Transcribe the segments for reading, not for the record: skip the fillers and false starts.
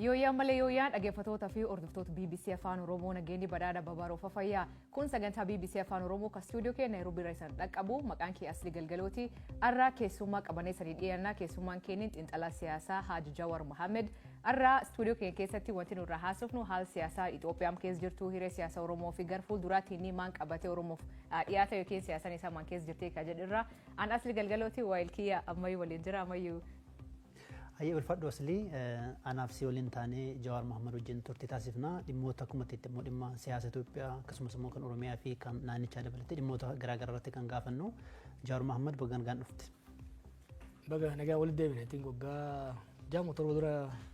Yooyyaan malee yooyyaan, dhaggeeffattoota fi hordoftoota BBC Afaan Oromoo, nageenyi badhaadha babaroofa fayyaa. Kun sagantaa BBC Afaan Oromoo kan istuudiyoo keenya Naayiroobii irra isaan dhaqqabu. Maqaan kee Asli Galgalooti. Har'aa keessummaa qabanee sanii dhiyaannaa. Keessummaan keenya xiinxalaa siyaasaa Haaji Jawar Mohammed. Har'aa istuudiyoo keenya keessatti wanti nurraa haasofnu haala siyaasaa Itoophiyaan keessa jirtu, hiree siyaasa Oromoo fi gara fuulduraatti inni maan qabatee Oromoof dhiyaata yookiin siyaasaan isaa maan keessa jirti kan jedhurra. An Asli Galgalooti, waayil kiyya ammayyuu waliin jira ammayyuu. Hayyee, ulfadhu Aslii. Anaaf si waliin taanee Jawaar Mohammad wajjin turtii taasifna. Dhimmoota akkuma itti immoo dhimma siyaasa Itoophiyaa, akkasumas immoo kan Oromiyaa fi kan naannichaa dabalatee dhimmoota garaagaraa irratti kan gaafannu. Jawaar Mohammad, baga nagaan dhufte. Baga nagaa walitti deebine. Ittiin waggaa 6 moo 7 dura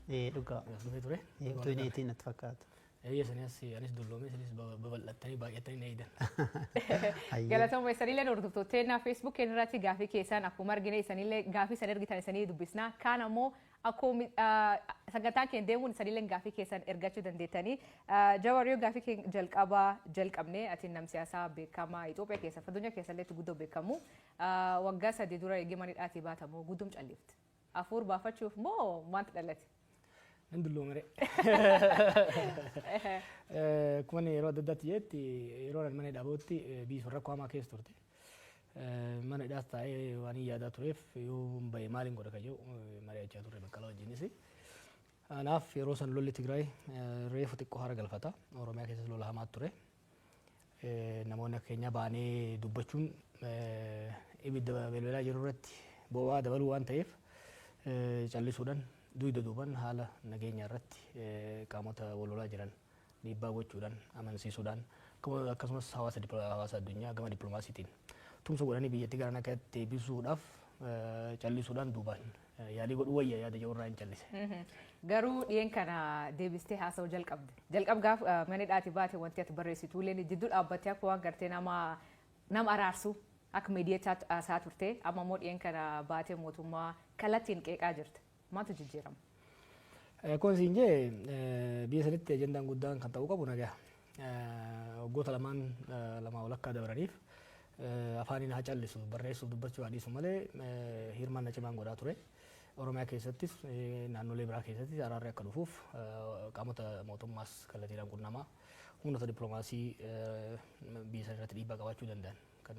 Ee, dhugaa. as dhufee ture. Utuu hin eetiin natti fakkaata. Eeyya, sanii as anis dulloomee, isinis babal'attanii baay'attanii na eedan. Galatooma. Isanillee hordoftoota Facebook keenya irratti gaafii keessan akkuma argine, isanillee gaafii isan ergitan isanii dubbisna. Kaan ammoo akkuma sagantaan keenya deemuun isanillee gaafii keessan ergachuu dandeettanii. Jawar, yoo gaafii keenya jalqabaa jalqabne, ati nam siyaasaa beekamaa Itoophiyaa keessa, addunyaa keessa illee guddoo beekamu. Waggaa 3 dura eegee mana hidhaatii baatamu guddum callifte. Afuur baafachuuf moo maaltu dhalate? Nan dulloomere. Akkuma inni yeroo adda addaatti jedhetti, yeroo ani mana hidhaa bahutti biyyi sun rakkoo hamaa keessa turte. Mana hidhaas taa'ee waan hin yaadaa tureef, yoo bahe maaliin godha kan jedhu mari'achaa turre Baqqalaa wajjinis. Kanaaf yeroo san lolli Tigraay reefu xiqqoo hara galfata. Oromiyaa keessas lola hamaa ture. Namoonni akka keenyaa baanee dubbachuun ibidda belbelaa jiru irratti boba'aa dabaluu waan ta'eef, callisuudhaan dugda duuban haala nageenya irratti qaamota wal lolaa jiran dhiibbaa gochuudhaan, amansiisuudhaan, akkasumas hawaasa addunyaa gama dippiloomaasiitiin tumsa godhanii biyyattii gara nagaatti deebisuudhaaf callisuudhaan duubaan yaalii godhuu wayya yaada jedhu irraa hin callise. Garuu dhiyeen kana deebistee haasa'uu jalqabde. Jalqab gaaf mana hidhaatii baate wanti ati barreessitu illee jidduu dhaabbattee akka waan gartee nama araarsu, akka miidiyaatti haasaa turte. Amma immoo dhiyeen kana baatee mootummaa kallattiin qeeqaa jirta. Maaltu jijjiirama? Akkuma siin jee, biyya sanitti ajandaan guddaan kan ta'uu qabu nagaa. Waggoota lamaan lamaa walakkaa dabraniif afaaniin haa callisu, barreessuuf dubbachuu haa dhiisu malee, hirmaannaa cimaan godhaa ture. Oromiyaa keessattis naannolee biraa keessattis araarri akka dhufuuf qaamota mootummaas kallattiidhaan qunnamaa, humnoota dippiloomaasii biyya sana irratti dhiibbaa qabaachuu danda'an kan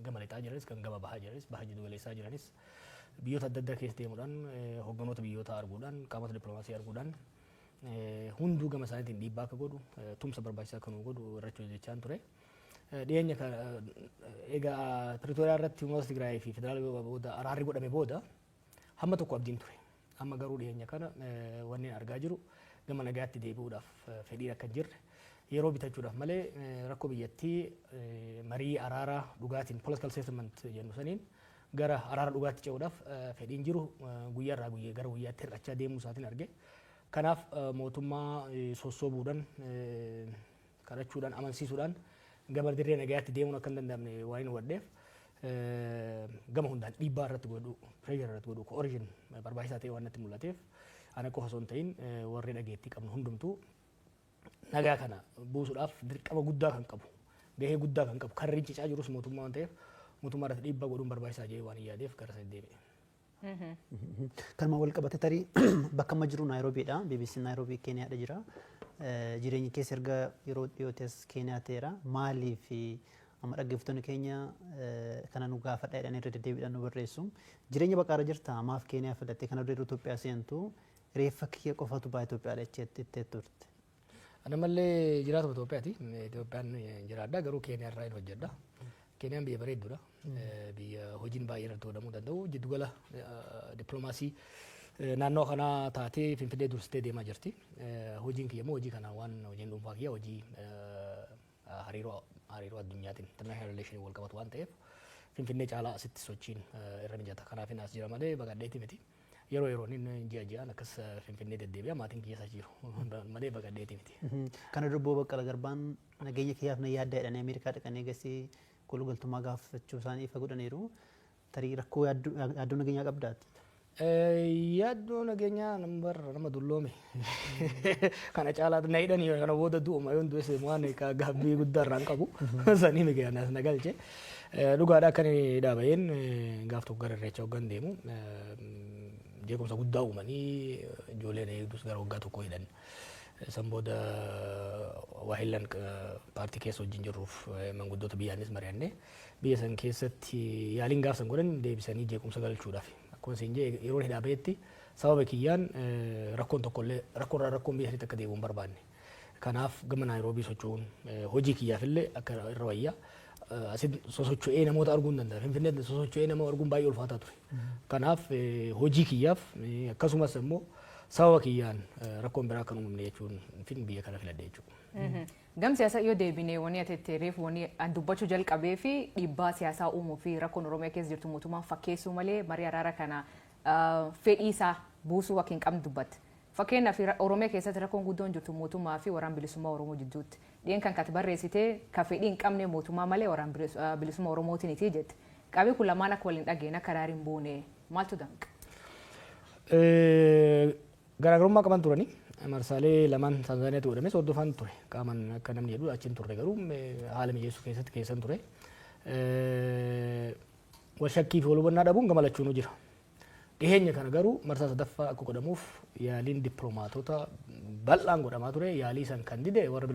gama lixaa jiranis, kan gama bahaa jiranis, baha jiddu galeessaa jiranis, biyyoota adda addaa keessa deemuudhaan, hogganoota biyyoota arguudhaan, qaamota dippiloomaasii arguudhaan, hunduu gama isaaniitiin dhiibbaa akka godhu, tumsa barbaachisaa akka nu godhu irratti hojjechaan ture. Dhiyeenya egaa Pretoria irratti humnoota Tigraay fi federaala booda araarri godhame booda hamma tokko abdiin ture. Amma garuu dhiyeenya kana wanni argaa jiru gama nagaatti deebi'uudhaaf fedhiin akka hin jirre, yeroo bitachuudhaaf malee rakkoo biyyattii marii araaraa dhugaatiin, political settlement jennu saniin, gara araara dhugaatti ce'uudhaaf fedhiin jiru guyyaarraa guyyaa gara guyyaatti hir'achaa deemuu isaatiin arge. Kanaaf mootummaa sossoobuudhaan, kadhachuudhaan, amansiisuudhaan gama dirree nagayaatti deemuun akka hin danda'amne waan hin hubadheef, gama hundaan dhiibbaa irratti godhu, pressure irratti godhu, coercion barbaachisaa ta'e waan natti mul'ateef, ana qofa osoo hin ta'in warri dhageettii qabnu hundumtuu nagaa kana buusuudhaaf dirqama guddaa kan qabu, gahee guddaa kan qabu, kan rincicaa jirus mootummaa waan ta'eef, mootummaa irratti dhiibbaa godhuun barbaachisaa jedhee waan hin yaadeef gara sana deebi'e. Kanuma wal qabate, tarii bakka amma jiru Naayiroobiidha. BBC Naayiroobii Keeniyaadha jira. Jireenyi keessa erga yeroo dhiyootti as Keeniyaa ta'eera. Maaliif amma dhaggeeffattoonni keenya kana nu gaafadha jedhanii irra deddeebiidhaan nu barreessu. Jireenya baqaarra jirta, maaf Keeniyaa filatte? Kana dura yeroo Itoophiyaa seentu reeffa kiyya qofatu ba'a Itoophiyaadha jettee turte. Ana mallee jiraatuma Itoophiyaati. Itoophiyaan jiraadha, garuu Keeniyaa irraa hin hojjedha. Keeniyaan biyya bareedduudha. Biyya hojiin baay'ee irratti godhamuu danda'u. Jiddugala dippiloomaasii naannoo kanaa taatee Finfinnee dursitee deemaa jirti. Hojiin kiyya immoo hojii kana waan hojiin dhuunfaa kiyya hojii hariiroo addunyaatiin, international relation, wal qabatu waan ta'eef, Finfinnee caalaa asitti sochiin irra mijata. Kanaaf as jira malee baqadheeti miti. Yeroo yeroon inni ji'a ji'aan akkas Finfinnee deddeebi'a, maatiin kiyya isa jiru malee baqadheeti miti. Kana dura Obbo Baqqala Garbaan nageenya kiyyaaf na yaadda jedhanii Ameerikaa dhaqanii eegasii koolugaltummaa gaafachuu isaanii ifa godhaniiru. Tarii rakkoo yaaddoo nageenyaa qabdaati? Yaaddoo nageenyaa nambar nama dulloome kana caalaa na hidhanii kana booda du'uma, yoon du'es waan gaabbii guddaa irraan qabu sanii miti anas na galche. Dhugaadha, akka inni dhaabayeen gaaf tokko gara Irreecha hoggan deemu Jeequmsa guddaa uumanii ijoolleen eegdus gara waggaa 1 hidhan. San booda waahillan paartii keessa wajjin jirruuf manguddoota biyyaanis mari'anne, biyya san keessatti yaaliin gaaf san godhan deebisanii jeequmsa galchuudhaaf. Akkuma isin jee, yeroon hidhaa bahetti sababa kiyyaan rakkoon tokkollee, rakkoon irraa rakkoon biyya sanitti akka deebi'u hin barbaanne. Kanaaf gama Naayiroobii socho'uun hojii kiyyaaf illee akka irra wayya. Asitti sosocho'ee namoota arguu hin danda'a. Finfinneetti sosocho'ee nama arguun baay'ee ulfaataa ture. Kanaaf hojii kiyyaaf, akkasumas immoo sababa kiyyaan rakkoon biraa akka hin uumamne jechuun fin biyya kana filadhe jechuudha. Gam siyaasaa yoo deebine, wanni ati itti reefu, wanni an dubbachuu jalqabee fi dhiibbaa siyaasaa uumuu fi rakkoon Oromiyaa keessa jirtu mootummaan fakkeessuu malee marii araara kana fedhii isaa buusuu akka hin qabne dubbatte. Fakkeenyaaf, Oromiyaa keessatti rakkoon guddoon jirtu mootummaa fi Waraan Bilisummaa Oromoo jidduutti. Dhiyen kan kati barreessite ka fedhii hin qabne mootummaa malee Waraan Bilisummaa Oromootiiniti jette. Qaamni kun lamaan akka waliin dhageen akka araari hin buune maaltu danqa? Garaagarummaa qaban turani. Marsaalee lamaan Taanzaaniyaatti godhames hordofaan ture. Qaaman akka namni jedhu achi hin turre, garuu haala mijeessuu keessatti keessan ture. Wal shakkii fi wal hubannaa dhabuun gama lachuunuu jira. Dhiheenya kana garuu marsaa sadaffaa akka godhamuuf yaaliin dippiloomaatota bal'aan godhamaa ture. Yaalii san kan dide warra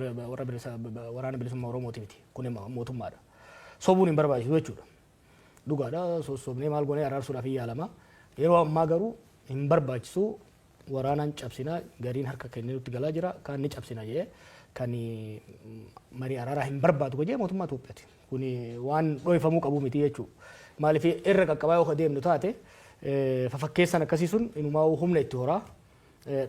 Waraana Bilisummaa Oromooti miti. Kun mootummaadha. Sobuun hin barbaachisu jechuudha. Dhugaadha, sossobnee maal goonee araarsuudhaaf hin yaalama. Yeroo ammaa garuu hin barbaachisu, waraanaan cabsina, gariin harka kennee nutti galaa jira, kaan ni cabsina jedhee kan marii araaraa hin barbaadu jedhee mootummaa Itoophiyaati. Kun waan dhoofamuu qabu miti jechuudha. Maaliif, irra qaqqabaa yoo deemnu taate, fafakkeessan akkasii sun inumaa humna itti horaa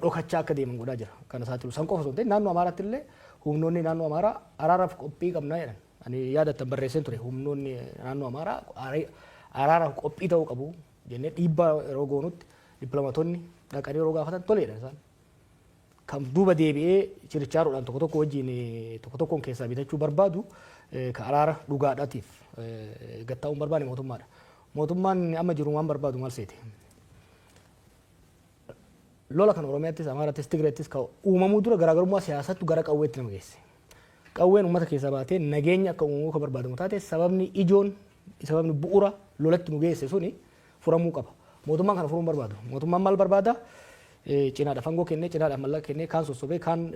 dhokachaa akka deeman godhaa jira. Kana saaxilu san qofa osoo hin ta'in, naannoo Amaaraatti illee humnoonni naannoo Amaaraa araaraaf qophii qabnaa jedhan. Ani yaadattan barreesseen ture, humnoonni naannoo Amaaraa araaraaf qophii ta'uu qabu jennee dhiibbaa yeroo goonutti, dippiloomaatonni dhaqanii yeroo gaafatan tole jedhan isaan. Kan duuba deebi'ee chirichaaroodhaan tokko tokko wajjin tokko tokkoon keessaa bitachuu barbaadu, kan araara dhugaadhaatiif gattaa'uu hin barbaanne mootummaadha. Mootummaan amma jiru waan barbaadu maal seete? Lola kan Oromiyaattis, Amaarattis, Tigreettis kan uumamuu dura garaagarummaa siyaasattu gara qawweetti nama geesse. Qawween uummata keessaa baatee nageenya akka uumamuu kan barbaadamu taate, sababni ijoon, sababni bu'uura lolatti nu geesse suni furamuu qaba. Mootummaan kana furuu hin barbaadu. Mootummaan maal barbaada? Cinaadhaaf aangoo kennee, cinaadhaaf mallaqa kennee, kaan sossobee, kaan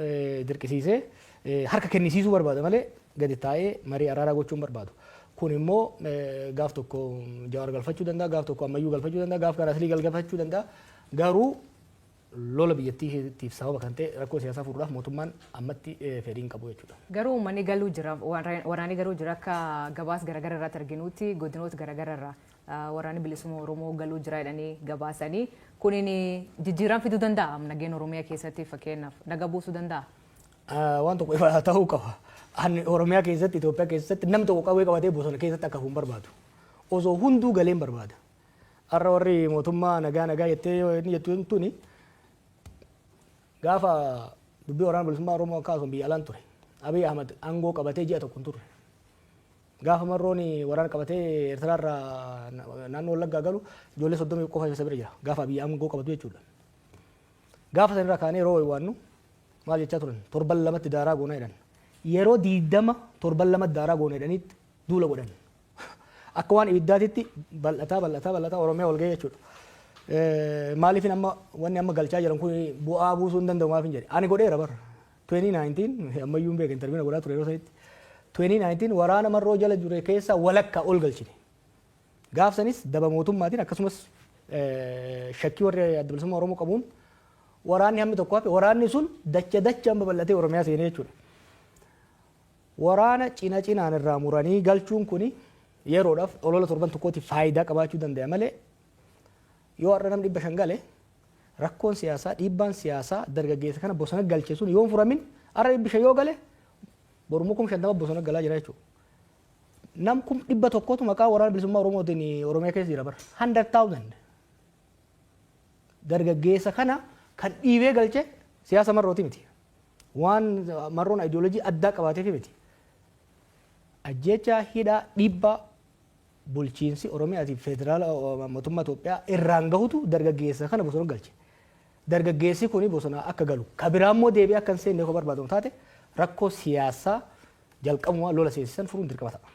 dirqisiisee harka kennisiisuu barbaada malee gadi taa'ee marii araaraa gochuu hin barbaadu. Kun immoo gaaf tokko Jawaar galfachuu danda'a, gaaf tokko Ammayyuu galfachuu danda'a, gaaf kaan Aslii galfachuu danda'a. Garuu lola biyyattiitiif sababa kan ta'e rakkoo siyaasaa furuudhaaf mootummaan ammatti fedhii hin qabu jechuudha. Garuu uummanni galuu jira, waraanni galuu jira. Akka gabaas garaagara irratti arginutti, godinoota garaagara irraa Waraanni Bilisummaa Oromoo galuu jira jedhanii gabaasanii, kunin jijjiirama fiduu danda'a nageenya Oromiyaa keessatti, fakkeenyaaf naga buusuu danda'a? Waan tokko ifa ta'uu qaba. Ani Oromiyaa keessatti, Itoophiyaa keessatti namni tokko qawwee qabatee bosona keessatti akka hafu hin barbaadu. Osoo hunduu galee hin barbaada. Har'a warri mootummaa nagaa nagaa jettee yoo inni jettu tuni, gaafa dubbii Waraana Bilisummaa Oromoo akkasuma biyya alaan ture. Abiy Ahmad aangoo qabatee ji'a tokko hin turre. Gaafa Marroon waraana qabatee Eertiraarraa naannoo Wallaggaa galu, ijoollee 30 qofa isa bira jira. Gaafa Abiy aangoo qabatu jechuudha. Gaafa sanirraa kaanee yeroo waannu maal jechaa turan? Torban lamatti daaraa goona jedhan. Yeroo 20 torban lamatti daaraa goona jedhaniitti duula godhan. Akka waan ibiddaatitti bal'ataa bal'ataa bal'ataa Oromiyaa wal ga'ee jechuudha. Maaliif amma wanni amma galchaa jiran kun bu'aa buusuu hin danda'u maaf hin jedhe. Ani godheera bara. 2019 ammayyuu hin beekan, interview godhaa ture yeroo sanitti. 2019 waraana Marroo jala jure keessaa walakkaa ol galchine. Gaaf sanis daba mootummaatiin, akkasumas shakkii warri Adda Bilisummaa Oromoo qabuun waraanni hammi tokko hafe, waraanni sun dacha dachaan babal'atee Oromiyaa seenee jechuudha. Waraana cina cinaan irraa muranii galchuun kuni yeroodhaaf olola torban tokkootiif faayidaa qabaachuu danda'a malee, yoo har'a namni 500 gale, rakkoon siyaasaa, dhiibbaan siyaasaa dargaggeessa kana bosona galche sun yoo hin furamin, har'a 500 yoo gale, borummoo 50,000 bosona galaa jira jechuudha. Nam 100,000tu maqaa Waraana Bilisummaa Oromootiin Oromiyaa keessa jira bara. 100,000. Dargaggeessa kana kan dhiibee galche siyaasa Marrooti miti. Waan Marroon ayidiyoolojii addaa qabaateef miti. Ajjeechaa, hidhaa, dhiibbaa bulchiinsi Oromiyaa fi federaala mootummaa Itoophiyaa irraan gahutu dargaggeessa kana bosona galche. Dargaggeessi kuni bosona akka galu, ka biraa immoo deebi'ee akka hin seenne yoo barbaadamu taate, rakkoo siyaasaa jalqabumaa lola seensisan furuun dirqama ta'a.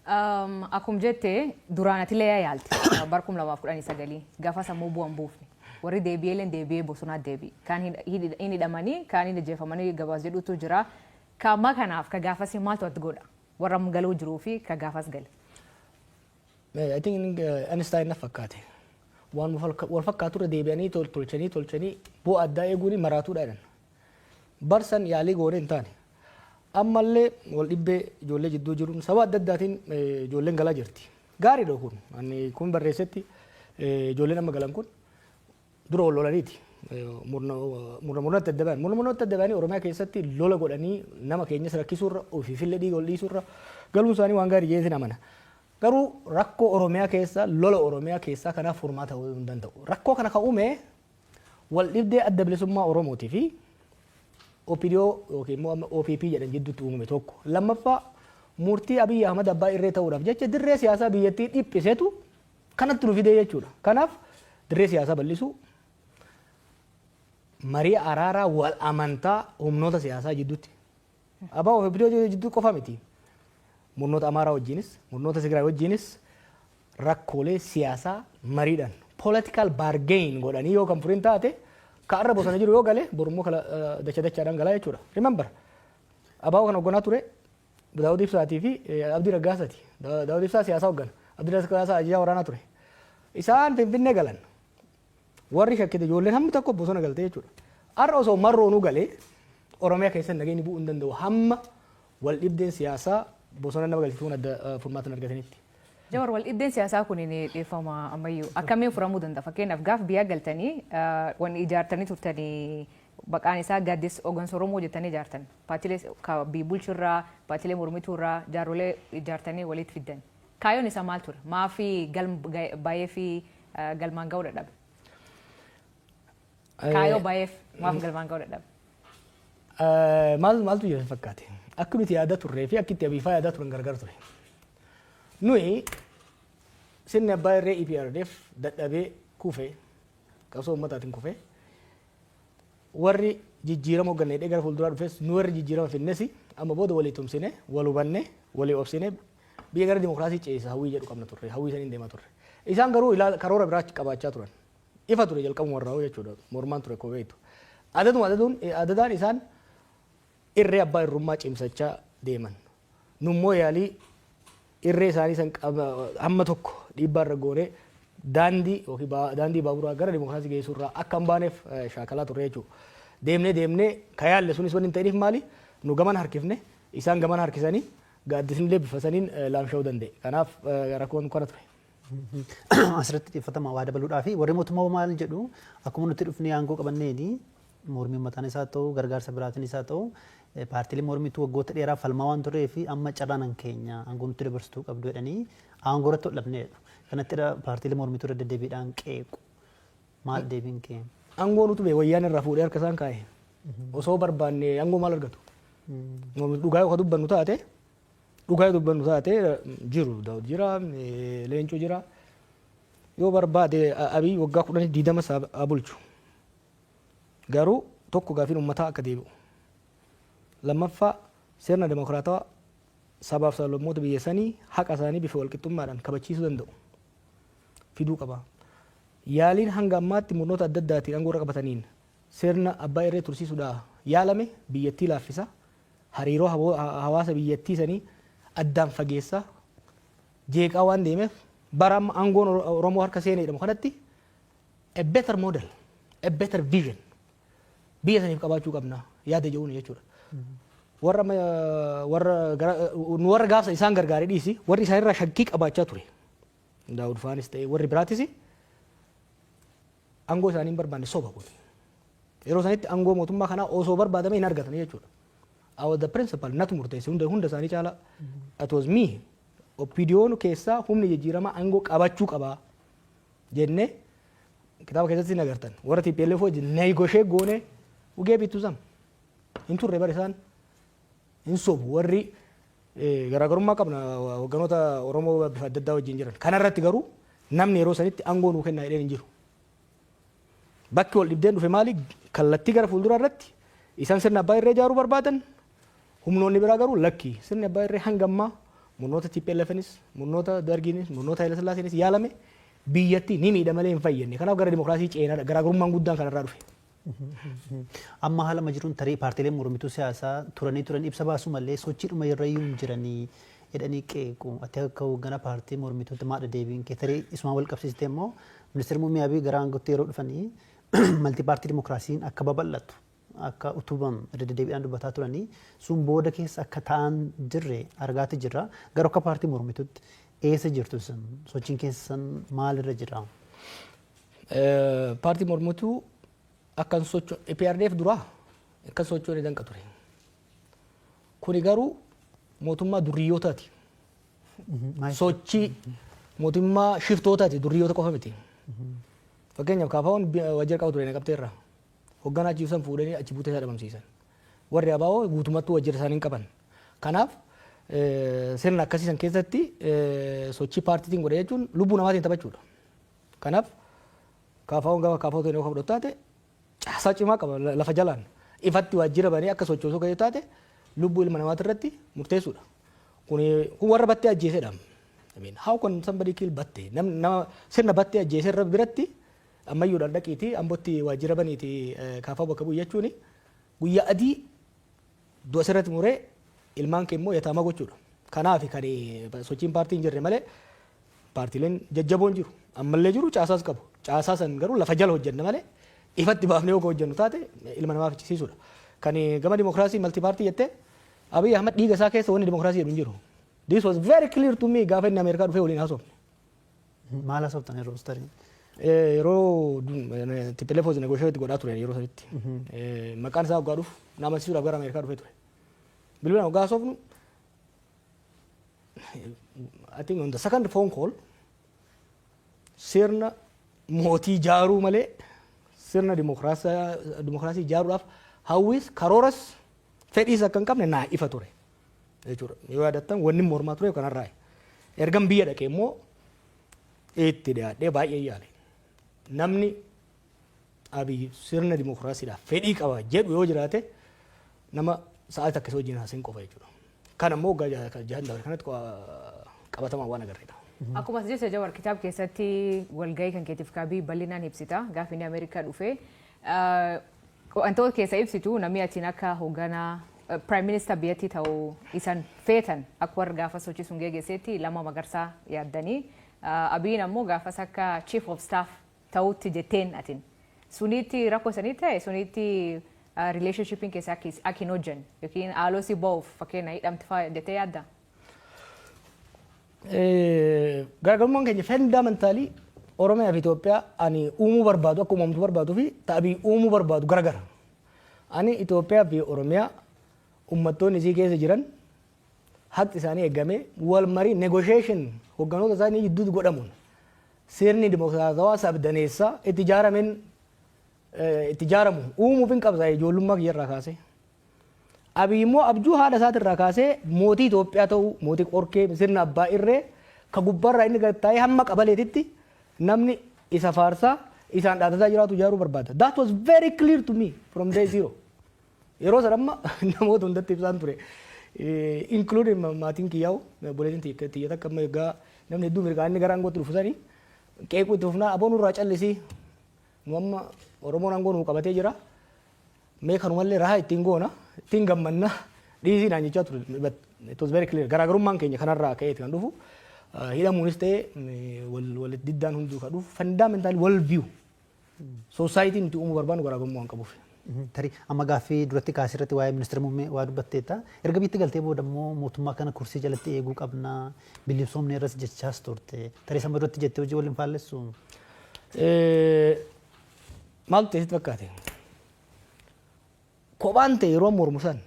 Akkuma jette, duraan atilee yaalte bara 2019 gaafa sammuu bu'an buufne. Warri deebi'ee deebi'ee bosonaa deebi'e. Kaan hin hidhamanii, kaan hin ajjeefamanii gabaas jedhutu jira. Ka kanaaf ka gaafas maaltu ati godha? Warra galuu jiruu fi ka gaafas gale. I think Einstein na fakkaate. Waan wal fakkaatu irra deebi'anii tolchanii tolchanii bu'aa addaa eeguun maraatuudha jedhan. Barsan yaalii goonee hin taane. Ammallee wal dhibbee ijoollee jidduu jiruun sababa adda addaatiin ijoolleen galaa jirti. Gaariidha kun. Ani kun barreessetti, ijoolleen amma galan kun dura wal lolaniiti. Murna murnatti adda ba'an. Murna murnatti adda ba'anii Oromiyaa keessatti lola godhanii nama keenyas rakkisuurra, ofiifillee dhiiga ol dhiisuurra, galuun isaanii waan gaarii jedheetiin amana. Garuu rakkoo Oromiyaa keessa, lola Oromiyaa keessaa kanaaf furmaata ta'uu hin danda'u. Rakkoo kana kan uume wal dhibdee Adda Bilisummaa Oromootii fi OPDO yookiin immoo amma OPP jedhan jidduutti uumame tokko. Lammaffaa, murtii Abiyyi Ahmad abbaa irree ta'uudhaaf jecha dirree siyaasaa biyyattii dhiphisetu kanatti nu fidee jechuudha. Kanaaf dirree siyaasaa bal'isuu, marii araaraa wal amantaa humnoota siyaasaa jidduutti. ABO fi OPDO jidduu qofa miti. Murnoota Amaaraa wajjinis, murnoota Tigraay wajjinis rakkoolee siyaasaa mariidhaan political bargain godhanii yoo kan furin taate, ka arra bosona jiru yoo gale, borummoo kala dacha dachaadhaan galaa jechuudha. Remember, ABO kan hoogganaa ture Daawud Ibsaatii fi Abdii Raggaasaati. Daawud Ibsaa siyaasaa hooggana. Abdii Raggaasaa ajajaa waraanaa ture. Isaan Finfinnee galan. Warri shakkite ijoolleen hammi tokko bosona galte jechuudha. Har'a osoo marroonuu galee Oromiyaa keessatti nageenyi bu'uu hin danda'u hamma wal dhibdeen siyaasaa bosona nama galchituun adda furmaata hin argatanitti. Jawar, wal dhibdeen siyaasaa kun ni dhiyeeffama ammayyuu akkamiin furamuu danda'a? Fakkeenyaaf, gaaf biyya galtanii wanni ijaartanii turtanii maqaan isaa Gaaddisa Hooggansa Oromoo jettanii ijaartan. Paartiilee biyya bulchurraa, paartiilee mormituurraa jaarrolee ijaartanii walitti fiddan. Kaayyoon isaa maal ture? Maafi galma baay'ee fi galmaan ga'uu dadhabe? Kaayyoo baay'eef maaf galmaan ga'uu dadhabe? Maal maaltu jira fakkaate? Akka nuti yaada turree fi akka itti Abiifaa yaadaa turan gargar ture. Nuyi sirni abbaa irree EPRDF dadhabee kufee, qabsoo uummataatiin kufee, warri jijjiirama hoogganne gara fuulduraa dhufes, nu warri jijjiirama finnes amma booda walii tumsine, wal hubanne, walii obsine biyya gara dimokiraasii ceesisa hawwii jedhu qabna turre, hawwii saniin deemaa turre. Isaan garuu karoora biraa qabaachaa turan. Ifa ture jalqabuma irraa jechuudha, mormaan ture koo beektu. Adaduma adaduun adadaan isaan irree abbaa irrummaa cimsachaa deeman. Nummoo yaalii irree isaanii san hamma tokko dhiibbaa irra goonee daandii yookiin daandii baaburaa gara dimokiraasii geessuu irraa akka hin baaneef shaakalaa turre jechuudha. Deemnee deemnee ka yaalle sunis wanni hin ta'iniif maali? Nu gaman harkifne, isaan gaman harkisanii, gaaddisni illee bifa saniin laamsha'uu danda'e. Kanaaf rakkoon kana ture. Asirratti xiyyeeffatama waa dabaluudhaa fi warri mootummaa maal jedhu? Akkuma nuti dhufnee aangoo qabanneeni mormii uummataan isaa ta'u, gargaarsa biraatiin isaa ta'u, paartiilee mormiitu waggoota dheeraa falmaa waan turee fi amma carraan keenya aangoo nutti dabarsituu qabdu jedhanii aangoo irratti hodhamne jedhu. Kanatti paartiilee mormituu irra deddeebiidhaan qeequ. Maal deebiin kee? Aangoo nutu bee wayyaan irraa fuudhee harka isaan kaa'e. Osoo barbaanne aangoo maal argatu? Dhugaa yoo dubbannu taate, dhugaa yoo dubbannu taate, jiru Daawud jira, Leencoo jira. Yoo barbaade Abiy waggaa 10, 20 haa bulchu. Garuu tokko, gaafiin uummataa akka deebi'u. Lammaffaa, sirna dimokiraatawaa sabaaf sablammoota biyya sanii haqa isaanii bifa walqixxummaadhaan kabachiisuu danda'u fiduu qaba. Yaaliin hanga ammaatti murnoota adda addaatiin aangoo irra qabataniin sirna abbaa irree tursiisuudhaa yaalame biyyattii laaffisa. Hariiroo hawaasa biyyattii sanii addaan fageessa, jeeqaa waan deemeef, bara amma aangoon Oromoo harka seenee jedhamu kanatti a better model, a better vision biyya saniif qabaachuu qabna yaada jedhuun jechuudha. Warra warra nu warra gaafsa isaan gargaaree dhiisi, warri isaanirraa shakkii qabaachaa ture. Daawud faanis ta'e warri biraatis aangoo isaanii hin barbaanne, soba kun. Yeroo sanitti aangoo mootummaa kanaa osoo barbaadame hin argatan jechuudha. I was the principal, natu murteesse hunda hunda isaanii caala. It was me. OPDO'n keessaa humni jijjiiramaa aangoo qabachuu qabaa jennee kitaaba keessatti hin agartan. Warra TPLF wajjin negotiate goone, we gave it to them. Hin turre bara isaan hin sobu, warri garaagarummaa qabna hogganoota Oromoo bifa adda addaa wajjin jiran. Kanarratti garuu namni yeroo sanitti aangoo nuu kennaa jedheen hin jiru. Bakki wal dhibdeen dhufe maali? Kallattii gara fuulduraa irratti isaan sirna abbaa irree ijaaruu barbaadan, humnoonni biraa garuu lakki, sirni abbaa irree hanga ammaa Murnoota TPLFnis, murnoota Dargiinis, murnoota Haile Sillaaseenis yaalame biyyatti ni miidha malee hin fayyadne. Kanaaf gara dimokiraasii ceenaadha. Garaagarummaan guddaan kanarraa dhufe. Amma haala amma jiruun tarii paartiileen mormituu siyaasaa turanii turan ibsa baasuu malee sochiidhuma irra iyyuu hin jiranii jedhanii qeequ. Ati akka hoogganaa paartii mormituutti maadha deebiin kee? Tarii isumaan wal qabsiistee immoo ministeerri muummee Abiy gara aangootti yeroo dhufanii multi party dimokiraasiin akka babal'atu, akka utubamu irra deddeebiidhaan dubbataa turanii, sun booda keessa akka ta'an jirre argaati jirra. Garuu akka paartii mormituutti eessa jirtu isin? Sochiin keessan maalirra jira? Paartii mormituu akkan socho EPRDF duraa akkan sochoone danqa ture. Kuni garuu mootummaa durriyyootaati. Sochii mootummaa shiftootaati, durriyyoota qofa miti. Fakkeenyaaf, KFO'n waajjira qaba ture Naqamteerra. Hoogganaa achi ibsan fuudhanii achi buutee isaa dhabamsiisan. Warri ABO guutummattuu waajjira isaanii hin qaban. Kanaaf sirna akkasii san keessatti sochii paartiitiin godhe jechuun lubbuu namaatiin taphachuudha. Kanaaf KFO'n gama KFO ta'e yoo fudhatu taate caasaa cimaa qaba lafa jalaan. Ifatti waajjira banee akka sochoosuu kan taate lubbuu ilma namaati irratti murteessuudha. Kun warra Battee ajjeesedha. I mean, how can somebody kill Battee? Nama sirna Battee ajjeese irra biratti ammayyuudhaan dhaqiitii Ambootti waajjira baniitii KFO bakka bu'u jechuun guyyaa adii du'a sirratti muree ilmaan kee immoo yataama gochuudha. Kanaaf kan sochiin paartii hin jirre malee paartiileen jajjaboon jiru. Ammallee jiru, caasaas qabu. Caasaa san garuu lafa jala hojjenna malee ifatti baafnee yoo hojjennu taate ilma namaa fichisiisuudha. Kan gama dimokiraasii multi party jettee, Abiy Ahmad dhiiga isaa keessa wanni dimokiraasii jedhu hin jiru. This was very clear to me gaafa inni Ameerikaa dhufee waliin haasofne. Maal haasoftan yeroo tarii? Yeroo TPLF was negotiate godhaa ture yeroo sanitti. Maqaan isaa waggaa dhufu na amansiisuudhaaf gara Ameerikaa dhufee ture. Bilbilaan waggaa haasofnu, I think on the second phone call, sirna mootii ijaaruu malee sirna dimokiraasii ijaaruudhaaf hawwis, karooras, fedhiis akka hin qabne naa ifa ture jechuudha. Yoo yaadattan, wanni mormaa ture kanarraa. Ergan biyya dhaqee immoo itti dhiyaadhee baay'ee yaale. Namni Abiy sirna dimokiraasiidhaaf fedhii qaba jedhu yoo jiraate nama sa'aatii takka isa wajjin haasa'in qofa jechuudha. Kan ammoo waggaa 6 dabre kanatti qabatamaan waan agarreedha. Akkuma as jette Jawar, kitaaba keessatti walgahii kan keetiif kaabii bal'inaan ibsita. Gaafa inni Ameerikaa dhufe wantoota keessa ibsitu, namni atiin akka hoogganaa prime minister biyyattii ta'uu isan feetan akka warra gaafa sochii sun geggeessetti Lammaa Magarsaa yaaddanii, Abiyin ammoo gaafas akka chief of staff ta'utti jetteen atin. Sunitti rakkoo sanii ta'e, sunitti relationshipiin keessa akka hin hojjenne yookiin haaloo si ba'uuf fakkeenya hidhamti fa'aa jettee yaadda? Garaagarummaan keenya fundamentally Oromiyaa fi Itoophiyaa ani uumuu barbaadu, akka uumamtu barbaaduu fi ta'abii uumuu barbaadu garagara. Ani Itoophiyaa fi Oromiyaa uummattoonni isii keessa jiran haqi isaanii eegamee wal marii, negotiation hogganoota isaanii gidduutti godhamuun sirni dimokiraatawaa sabdaneessaa itti ijaarameen itti ijaaramu uumuuf hin qabsa ijoollummaa kiyyarraa kaasee. Abiy immoo abjuu haadha isaatirraa kaasee mootii Itoophiyaa ta'uu, mootii qorkee, sirna abbaa irree ka gubbaarraa inni gad taa'ee hamma qabaleetitti namni isa faarsaa isaan dhaadataa jiraatu ijaaruu barbaada. That was very clear to me from day zero. Yeroo sana amma namoota hundatti ibsaan ture. Including maatiin kiyyaa'u, obboleettiin tiyya takka amma egaa namni hedduu mirgaa inni gara aangootti dhufu sanii qeequu itti fufnaa, "Aboo, nurraa callisii, nu amma Oromoon aangoo nuu qabatee jira. Mee kanumallee rahaa ittiin goona, ittiin gammanna, dhiisii," naan jechaa ture. But it was very clear. Garaagarummaan keenya kanarraa ka'eeti kan dhufu. Hidhamuunis ta'e wal diddaan hunduu kan dhufu fundamental world view. Society nuti uumuu barbaannu garaagarummaa waan qabuuf. Tarii amma gaaffii duratti kaasee irratti waa'ee ministeera muummee waa dubbatteetta. Erga biyyatti galtee booda immoo mootummaa kana kursii jalatti eeguu qabna, bilisoomne irras jechaas turte. Tarii sama duratti jettee hojii waliin faallessu? Maaltu ta'e sitti fakkaate? Kophaan ta'e yeroo mormu san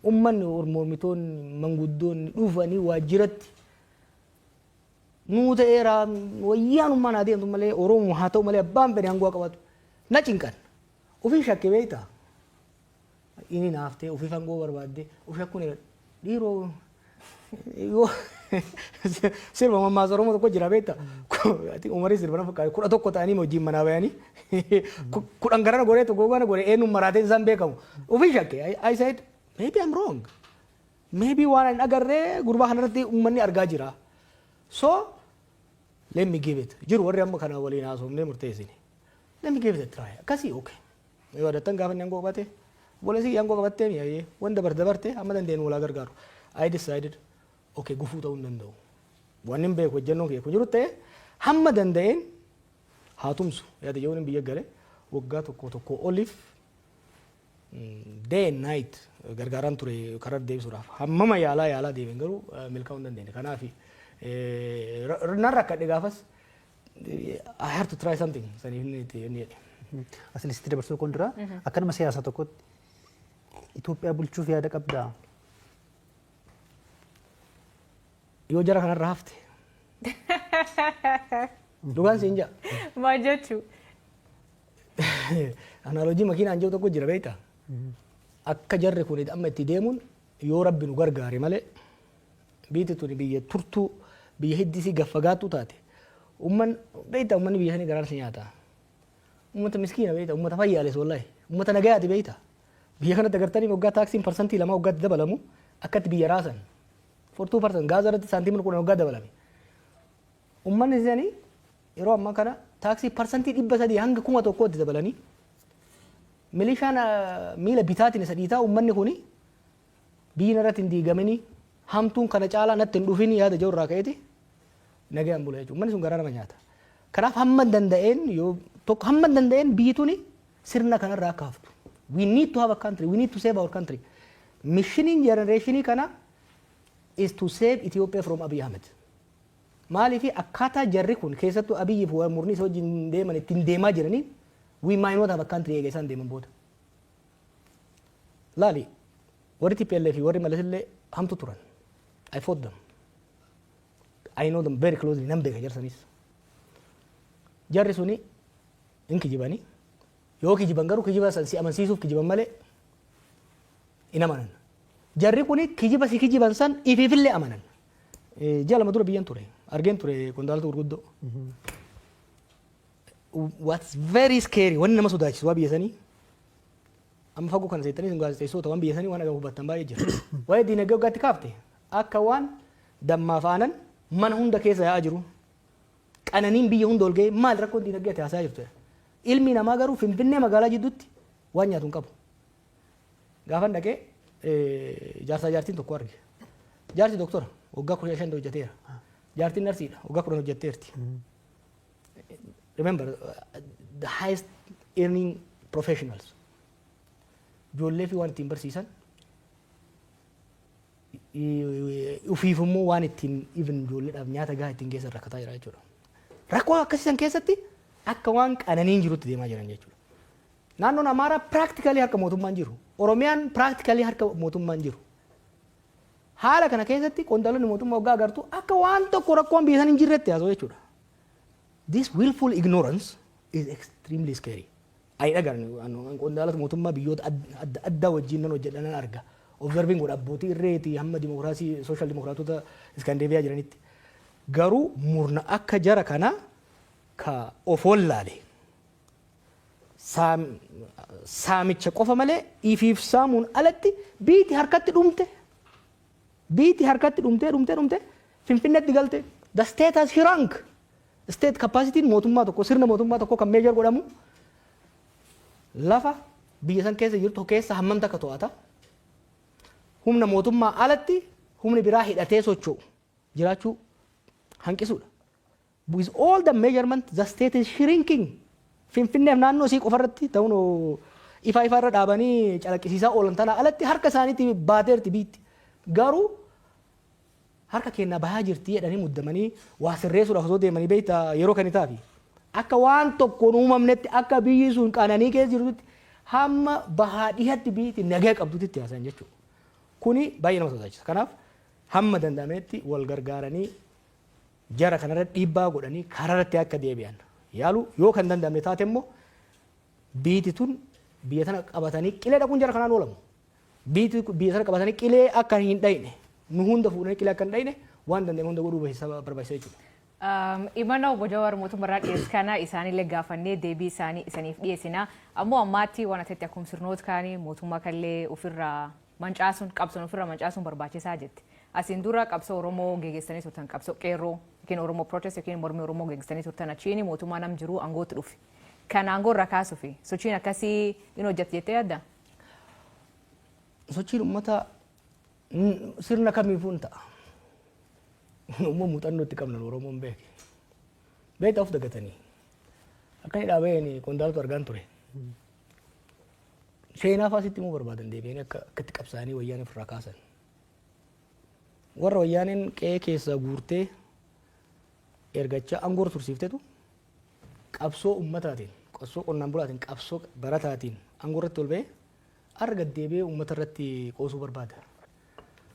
uummanni, mormitoonni, manguddoonni dhufanii waajjiratti nuu ta'eera, wayyaanummaan haa deemtu malee, Oromoo haa ta'u malee, abbaan fedhe aangoo qabatu na cinqan. Ofii shakke beektaa? Inni naaftee ofii aangoo barbaadde of shakkuun dhiiroo yoo sirba mammaasa Oromoo tokko jira beektaa? Umarii sirba na fakkaate, 11 ta'anii wajjin manaa bayanii 10 garana godhee, tokko gara godhee, eenyuun maraateen isaan beekamu. Ofii shakke. I said, "Maybe I'm wrong." Maybe waan hin agarree gurbaa kanarratti uummanni argaa jira. So let me give it. Jiru warri amma kana waliin haasofnee murteessine. Let me give it a try. Akkasii, okay. Yoo yaadattan, gaafa inni aangoo qabate, obboleessi aangoo qabattee mi'aayee waan dabarte dabarte, amma dandeenyu walaa gargaaru. I decided, okay, gufuu ta'uu hin danda'u. Wanni hin beeku hojjennoon kiyya kun jiru ta'e hamma danda'een haa tumsu. Yaada jechuun biyya gale waggaa tokko tokko oliif day and night gargaaraan ture karaa deebisuudhaaf. Hammama yaalaa yaalaa deebiin garuu milkaa'uu hin dandeenye. Kanaaf nan rakkadhe gaafas, I have to try something saniif inni itti inni jedhe. Asilitti dabarsuu kun dura, akka nama siyaasaa tokkotti Itoophiyaa bulchuuf yaada qabdaa? Yoo jara kanarra hafte. Dhugaan siin ja'a. Maal jechuu? Analogy makiinaan jiru tokko jira, beektaa? Akka jarri kun amma itti deemuun, yoo Rabbi nu gargaare malee, biyyi tuni biyya turtuu, biyya hiddisii gaffagaattuu taate. Umman beektaa, ummanni biyya sanii garaan si nyaata. Ummata miskiina beektaa, ummata fayyaales, wallahi. Ummata nagayaati beektaa. Biyya kanatti agartanii waggaa taaksiin 2% waggaatti dabalamu akkatti biyya raasan. For 2% gaaza irratti saantiimii 10 waggaa dabalame. Ummanni isaanii yeroo ammaa kana taaksii 300% hanga 1000tti dabalanii, milishaan miila bitaatiin isa dhiitaa, ummanni kuni biyyi irratti hin diigamini, hamtuun kana caalaa natti hin dhufin yaada jiru irraa ka'eeti nagayaan bula jechuudha. Ummanni sun garaa nama nyaata. Kanaaf hamma danda'een, yoo tokko hamma danda'een biyyi tuni sirna kanarraa akka haftu. We need to have a country. We need to save our country. Missioniin generationii kana is to save Ethiopia from Abiy Ahmed. Maaliif? Akkaataa jarri kun, keessattuu Abiyyi fi murni isa wajjin deeman ittiin deemaa jiraniin, we might not have a country eega isaan deeman booda. Laali, warri TPLF fi warri Malas illee hamtu turan. I fought them. I know them very closely, nan beeka jarsanis. Jarri suni hin kijibanii, yoo kijiban garuu kijiba san si amansiisuuf kijiban malee hin amanan. Jarri kuni kijiba si kijiban san ifiifillee amanan. Ji'a 2 dura biyyan ture. Argeen ture qondaalota gurguddoo. What's very scary, wanni nama sodaachisu waa biyya sanii, amma fagoo kana seettanii sun gaazexeessota waan biyya sanii waan agamu hubattan baay'ee jira. Waa'ee diinagdee waggaatti kaafte, akka waan dammaaf aanan mana hunda keessa yaa'aa jiru. Qananiin biyya hunda ol ga'ee, maal rakkoon diinagdee ati haasaa jirtu? Ilmi namaa garuu Finfinnee magaalaa jidduutti waan nyaatu hin qabu. Gaafan dhaqee jaarsaa jaartiin tokko arge. Jaarsi doktora, waggaa 15 hojjeteera. Jaartiin narsiidha, waggaa 10 hojjetteerti. Remember, the highest earning professionals. Ijoollee fi waan ittiin barsiisan, ufiif immoo waan ittiin even ijoolleedhaaf nyaata gahaa ittiin geessan rakkataa jira jechuudha. Rakkoo akkasii san keessatti akka waan qananiin jirutti deemaa jiran jechuudha. Naannoon Amaaraa practically harka mootummaan jiru. Oromiyaan practically harka mootummaan jiru. Haala kana keessatti qondaalonni mootummaa waggaa agartu akka waan tokko rakkoon biyya san hin jirretti haasa'u jechuudha. This willful ignorance is extremely scary. Ani dhagaan qondaalota mootummaa biyyoota adda addaa wajjin nan hojjedha, nan arga. Observing godha, abbootii irreetii hamma dimokiraasii social dimokiraatota Iskandeeviyaa jiranitti. Garuu murna akka jara kana ka of wallaale, saamicha qofa malee ifiif saamuun alatti biiti harkatti dhumte, biiti harkatti dhumtee dhumtee dhumte Finfinneetti galte. The state has shrunk. State capacity mootummaa tokko, sirna mootummaa tokko kan measure godhamu lafa biyya san keessa jirtu keessa hammam takka to'ata, humna mootummaa alatti humni biraa hidhatee socho'u jiraachuu hanqisuudha. With all the measurement, the state is shrinking. Finfinneef naannoo isii qofarratti ta'uun ifa ifa irra dhaabanii calaqqisiisaa oolan tana alatti harka isaaniitti baateerti biitti. Garuu harka kennaa bahaa jirti jedhanii muddamanii waa sirreessuudhaaf osoo deemanii, beektaa, yeroo kan itaafi. Akka waan tokkoon uumamnetti, akka biyyi sun qananii keessa jirtutti, hamma bahaa dhihatti biyyi nagaa qabdutti itti haasayan jechuudha. Kuni baay'ee nama sodaachisa. Kanaaf hamma danda'ametti wal gargaaranii jara kanarra dhiibbaa godhanii karaarratti akka deebi'an yaalu. Yoo kan danda'amne taate immoo, biiti tun biyya tana qabatanii qilee dhaquun jara kanaan oolamu. Biiti biyya tana qabatanii qilee akka hin dhayne, nu hunda fuudhanii qilee akka hin dhayne waan danda'ame hunda godhuu barbaachisa jechuudha. Imana obbo Jawaar mootummaarraa dhiyeessu kana isaanillee gaafannee deebii isaanii isaniif dhiyeessina. Ammoo ammaatti waan asitti akkuma sirnoota kaanii mootummaa kallee ofirraa Mancaasuun, qabsoon ofirra mancaasuun barbaachisaa jetti. Asiin dura qabsoo Oromoo geggeessanii turtan, qabsoo qeerroo yookiin Oromoo protest yookiin mormii Oromoo geggeessanii turtan, achiin mootummaa nam jiru aangootti dhufe. Kan aangoo irra kaasuufi sochiin akkasii in hojjette jettee yaadda? Sochiin uummataa sirna kamiifuu hin ta'a. Immoo muuxannoo itti qabna, Oromoon beeke. Beektaa, of dagatanii. Akka inni dhaabeen qondaaltu argaan ture. Seenaa fa'aa sitti himuu barbaadan, deebi'anii akka akkatti qabsaa'anii wayyaanee ofirraa kaasan. Warra wayyaaneen qe'ee keessaa guurtee ergachaa aangoo tursiiftetu qabsoo uummataatiin, qabsoo qonnaan bulaatiin, qabsoo barataatiin aangoo irratti ol ba'ee har'a gad deebi'ee uummata irratti qoosuu barbaada.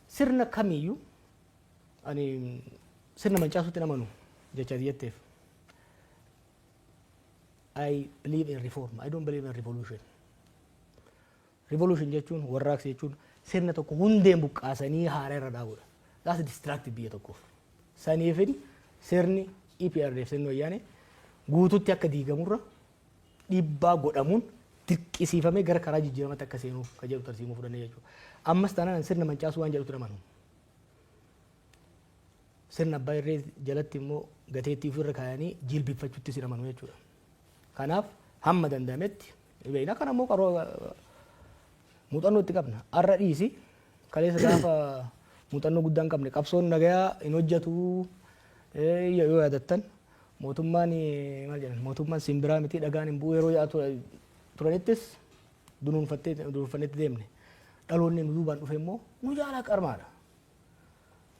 Sirna kamiiyyuu ani sirna mancaasuutti hin amanu jecha jetteef. I believe in reform. I don't believe in revolution. Revolution jechuun, warraaqsa jechuun, sirna tokko hundeen buqqaasanii haaraa irra dhaabuudha. That's destructive biyya tokkoof. Saniifin sirni EPRDF, sirni wayyaanee guututti akka diigamurra dhiibbaa godhamuun dirqisiifamee gara karaa jijjiiramatti akka seenuuf kan jedhu tarsiimuu fudhannee jechuudha. Ammas taanaan sirna mancaasuu waan jedhutti amanu. Sirna abbaa irree jalatti immoo gateettii ofirra kaayanii jilbifachuutti sin amanu jechuudha. Kanaaf hamma danda'ametti beekna. Kana immoo qaroo muuxannoo itti qabna. Har'a dhiisi, kaleessa gaafa muuxannoo guddaa hin qabne qabsoon nagayaa hin hojjetu yoo yaadattan, mootummaan maal jedhan, mootummaan simbiraa miti, dhagaan hin bu'u yeroo yaa'u turanittis dunuunfattee dunuunfannetti deemne. Dhaloonni nu duubaan dhufe immoo nu jaalaa qarmaadha.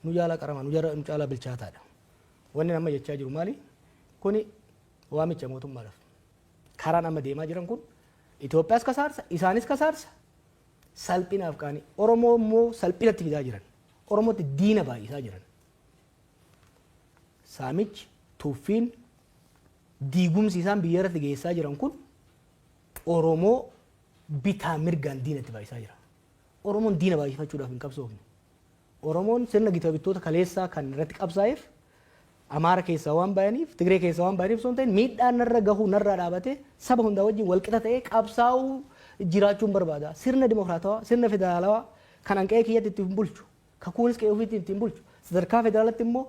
Nu jaalaa qaramaa, nu caalaa bilchaataadha. Wanni amma jechaa jiru maali? Kuni waamicha mootummaadhaaf. Karaan amma deemaa jiran kun Itoophiyaas kasaarsa, isaanis kasaarsa, salphinaaf qaanii. Oromoo immoo salphinatti fidaa jiran. Oromootti diina baay'isaa jiran. Saamichi, tuffiin, diigumsi isaan biyya irratti geessaa jiran kun Oromoo bitaa mirgaan diinatti baay'isaa jira. Oromoon diina baay'ifachuudhaaf hin qabsoofne. Oromoon sirna gita bittoota kaleessaa kan irratti qabsaa'eef Amaara keessaa waan bayaniif, Tigree keessaa waan bayaniif osoo hin ta'in, miidhaan narra gahu narraa dhaabatee saba hundaa wajjin walqixa ta'ee qabsaa'uu jiraachuun barbaada. Sirna dimokiraatawaa, sirna federaalawaa kan an qe'ee kiyyatti ittiin bulchu, kakuunis qe'ee ofiitti ittiin bulchu, sadarkaa federaalatti immoo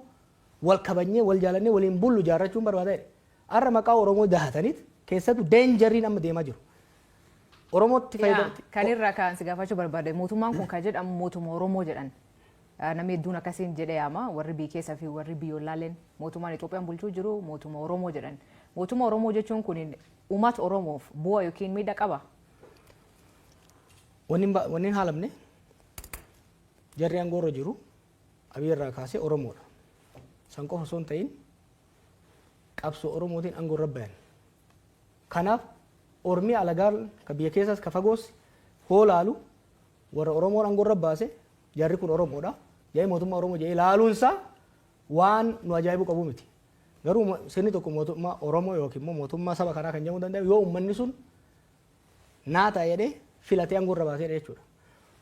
wal kabajnee, wal jaalannee waliin bullu ijaarrachuun barbaada jedhe. Har'a maqaa Oromoo dahataniit keessattuu dangeriin amma deemaa jiru. Oromootti fayyadamti. Kan irraa kan si gaafachuu barbaade, mootummaan kun kan jedhamu mootummaa Oromoo jedhan. Namni hedduun akkasiin jedhee yaama, warri biyya keessaa fi warri biyyoolaaleen mootummaan Itoophiyaan bulchuu jiru mootummaa Oromoo jedhan. Mootummaa Oromoo jechuun kun uummata Oromoof bu'aa yookiin miidhaa qaba? Wanni hin haalamne, jarri aangoo irra jiru Abiy irraa kaasee Oromoodha. San qofa osoo hin ta'in qabsoo Oromootiin aangoo irra bayan. Kanaaf ormi alagaan ka biyya keessaas ka fagoos hoo laalu warra Oromoon aangoo irra baase, jarri kun Oromoodha jedhee mootummaa Oromoo jedhee laaluunsaa waan nu ajaa'ibuu qabu miti. Garuu sirni tokko mootummaa Oromoo yookiin immoo mootummaa saba kanaa kan jedhamuu danda'u yoo uummanni sun naa ta'a jedhee filatee aangoo irra baaseedha jechuudha.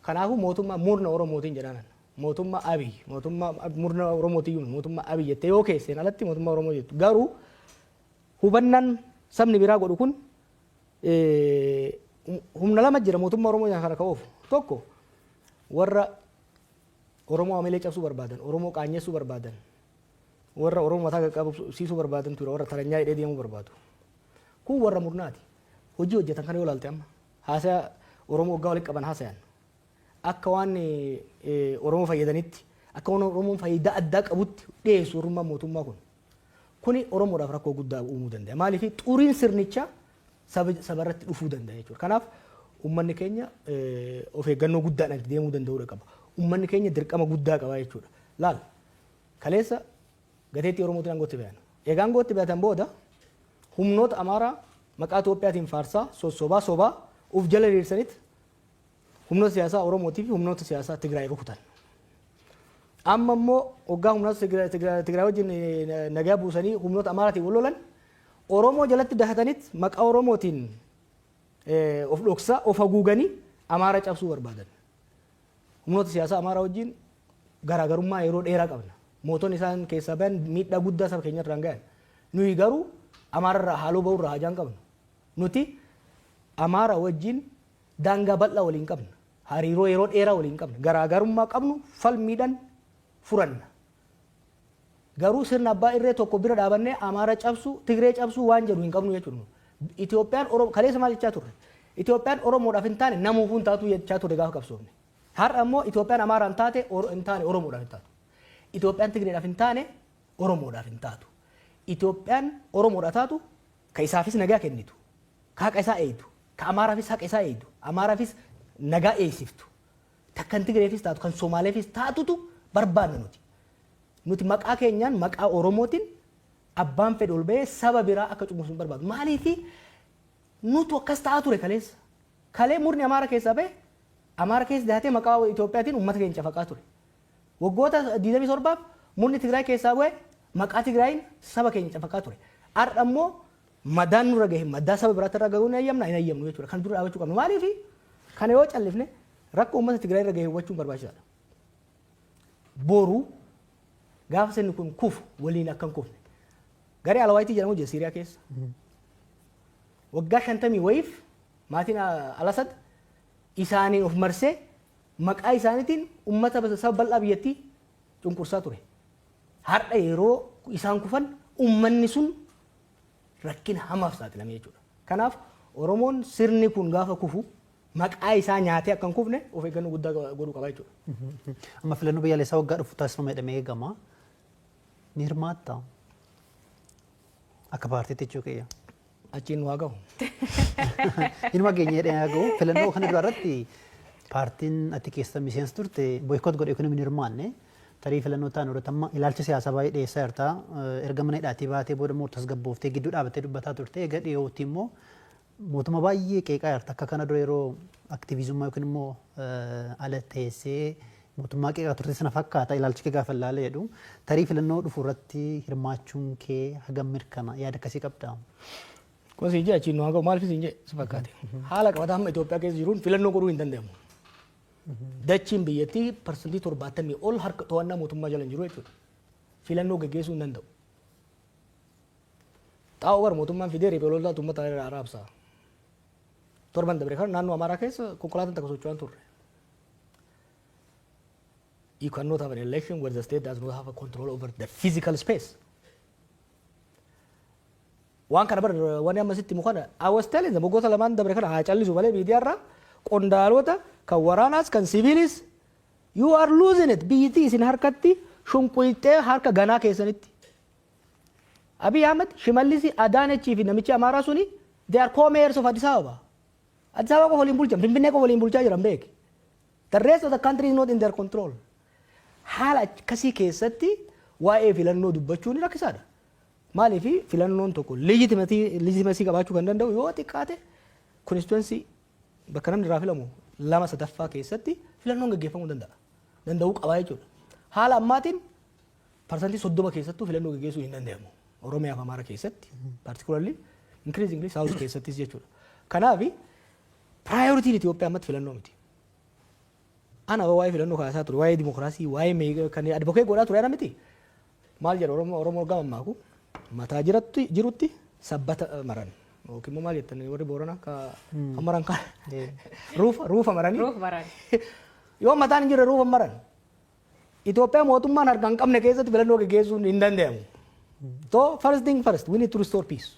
Kanaafuu mootummaa murna Oromootiin jedhanan. Mootummaa Abiy, mootummaa murna Oromootiyyuu mootummaa Abiy jettee yoo keesseen alatti mootummaa Oromoo jettu. Garuu hubannaan sabni biraa godhu kun, humna lama jira mootummaa Oromoo kana ka oofu. Tokko warra Oromoo amilee cabsuu barbaadan, Oromoo qaanyessuu barbaadan, warra Oromoo mataa qaqqabsiisuu barbaadan ture, warra taranyaa hidhee deemuu barbaadu. Kun warra murnaati. Hojii hojjetan kana yoo ilaalte, amma haasaya Oromoo waggaa walitti qaban haasayan akka waan Oromoo fayyadanitti, akka waan Oromoon faayidaa addaa qabutti dhiyeessu warrummaan mootummaa kun. Kuni Oromoodhaaf rakkoo guddaa uumuu danda'a. Maaliif? Xuriin sirnichaa saba irratti dhufuu danda'a jechuudha. Kanaaf uummanni keenya of eeggannoo guddaadhaan itti deemuu danda'uudha qaba. Uummanni keenya dirqama guddaa qaba jechuudha. Laal, kaleessa gateettii Oromootiin aangootti bayan. Egaa aangootti bayatan booda humnoota Amaaraa maqaa Itoophiyaatiin faarsaa sossobaa sobaa uf jala hiriirsanitti humnoota siyaasaa Oromootii fi humnoota siyaasaa Tigraay rukutan. Amma immoo waggaa humnoota Tigraay wajjin nagaa buusanii humnoota Amaaraatiin wal lolan, Oromoo jalatti dahatanitti maqaa Oromootiin of dhoksaa of haguuganii Amaara cabsuu barbaadan. Humnoota siyaasaa Amaaraa wajjin garaagarummaa yeroo dheeraa qabna. Mootonni isaan keessaa bayan miidhaa guddaa saba keenya irraan gahan. Nuyi garuu Amaararraa haaloo bahurraa hajaan qabnu. Nuti Amaara wajjin daangaa bal'aa waliin qabna. Hariiroo yeroo dheeraa waliin qabna. Garaagarummaa qabnu falmiidhaan furanna. Garuu sirna abbaa irree tokko bira dhaabannee Amaara cabsuu, Tigree cabsuu waan jedhu hin qabnu jechuudha. Itoophiyaan Oromoo kaleessa maal jechaa turre? Itoophiyaan Oromoodhaaf hin taane namuufuu hin taatu jechaa turre gaafa qabsoofne. Har'a immoo Itoophiyaan Amaaraan hin taate, hin taane, Oromoodhaaf hin taatu. Itoophiyaan Tigreedhaaf hin taane, Oromoodhaaf hin taatu. Itoophiyaan Oromoodhaaf taatu, ka isaafis nagaa kennitu, ka haqa isaa eeydu, ka Amaaraafis haqa isaa eeydu, Amaaraafis nagaa eeysiftu, kan Tigreefis taatu, kan Somaaleefis taatutu barbaanna nuti. Nuti maqaa keenyaan, maqaa Oromootiin abbaan fedhe ol bahee saba biraa akka cunqursu hin barbaadu. Maaliifi? Nutu akkas ta'aa ture kaleessa. Kalee murni Amaara keessaa bahe Amaara keessa dahatee maqaa Itoophiyaatiin uummata keenya cafaqaa ture. Waggoota 27f murni Tigraay keessaa bu'e maqaa Tigraayin saba keenya cafaqaa ture. Har'a immoo madaan nurra gahe madaa saba biraatti irra gahuu hin hayyamna, hin hayyamnu jechuudha. Kan dura dhaabachuu qabnu. Maaliifi? Kana yoo callifne rakkoo uummata Tigraay irra gahe hubachuun barbaachisaadha. Boru gaafa sirni kun kufu waliin akka hin kufne. Garee Alawaayitii jedhamu jira Siiriyaa keessa. Waggaa 50 wayiif maatiin Al-Asad isaaniin of marsee maqaa isaaniitiin uummata saba bal'aa biyyattii cunqursaa ture. Har'a yeroo isaan kufan uummanni sun rakkina hamaaf saaxilame jechuudha. Kanaaf Oromoon sirni kun gaafa kufu maqaa isaa nyaatee akka hin kufne of eeggannoo guddaa godhuu qaba jechuudha. Amma filannoo biyyaalessaa waggaa dhufu taasifama jedhamee eegama. Ni hirmaattaa? Akka paartiitti jechuu kiyya. Achiin nu haa gahu. Inuma geenye jedhee haa gahu. Filannoo kana dura irratti paartiin ati keessa miseensa turte boycott godhe yookiin hin hirmaanne. Tarii filannoo ta'an irratti amma ilaalcha siyaasaa baay'ee dhiyeessaa jirta. Erga mana hidhaatii baatee booda immoo tasgabbooftee gidduu dhaabattee dubbataa turte. Egaa dhiyootti immoo mootummaa baay'ee qeeqaa jirta. Akka kana dura yeroo aktiviizummaa yookiin immoo ala teessee mootummaa qeeqaa turte sana fakkaata ilaalchi kee gaafa ilaalee jedhu. Tarii filannoo dhufu irratti hirmaachuun kee hagam mirkana, yaada akkasii qabdaa? Kun siin jee, achiin nu haa gahu. Maaliif siin jee si fakkaate? Haala qabataa amma Itoophiyaa keessa jiruun filannoo godhuu hin danda'amu. Dachiin biyyattii 70% ol harka to'annaa mootummaa jala hin jiru jechuudha. Filannoo gaggeessuu hin danda'u. Xaa'oo bar mootummaan fidee riphee loltoota uummata irraa raabsa. Torban dabre kana naannoo Amaaraa keessa konkolaataan takka socho'aa hin turre. You cannot have an election where the state does not have a control over the physical space. Waan kana bar wanni amma sitti himu kana, I was telling them, waggoota lamaan dabre kana haa callisu malee miidiyaa irraa qondaalota kan waraanaas kan siviilis, "You are losing it, biyyittii isin harkatti shunquyxee harka ganaa keessanitti." Abiy Ahmed, Shimallisi, Adaanechii fi namichi Amaaraa suni, they are co-mayors of Addis Ababa. Addis Ababa qofa waliin bulchan, Finfinnee qofa waliin bulchaa jiran beeki. The rest of the country is not in their control. Haala akkasii keessatti waa'ee filannoo dubbachuun rakkisaadha. Maaliif? Filannoon tokko legitimacy qabaachuu kan danda'u yoo xiqqaate constituency, bakka namni irraa filamu lama sadaffaa keessatti filannoon gaggeeffamuu danda'a. Danda'uu qabaa jechuudha. Haala ammaatiin 30% keessattuu filannoo gaggeessuu hin danda'amu. Oromiyaa fi Amaara keessatti particularly, increasingly South keessattis jechuudha. Kanaaf priorityn Itoophiyaa ammatti filannoo miti. Ana waa'ee filannoo kaasaa ture, waa'ee dimokiraasii, waa'ee kan advocate godhaa ture ana miti. Maal jedha Oromoo? Oromoo gama maaku mataa jiratti jirutti sabbata maran yookiin immoo maal jettan warri Booranaa ka maran kan ruufa maranii. Ruufa maran. Yoo mataan hin jirre ruufa maran. Itoophiyaa mootummaan harka hin qabne keessatti filannoo gaggeessuun hin danda'amu. So first thing first, we need to restore peace.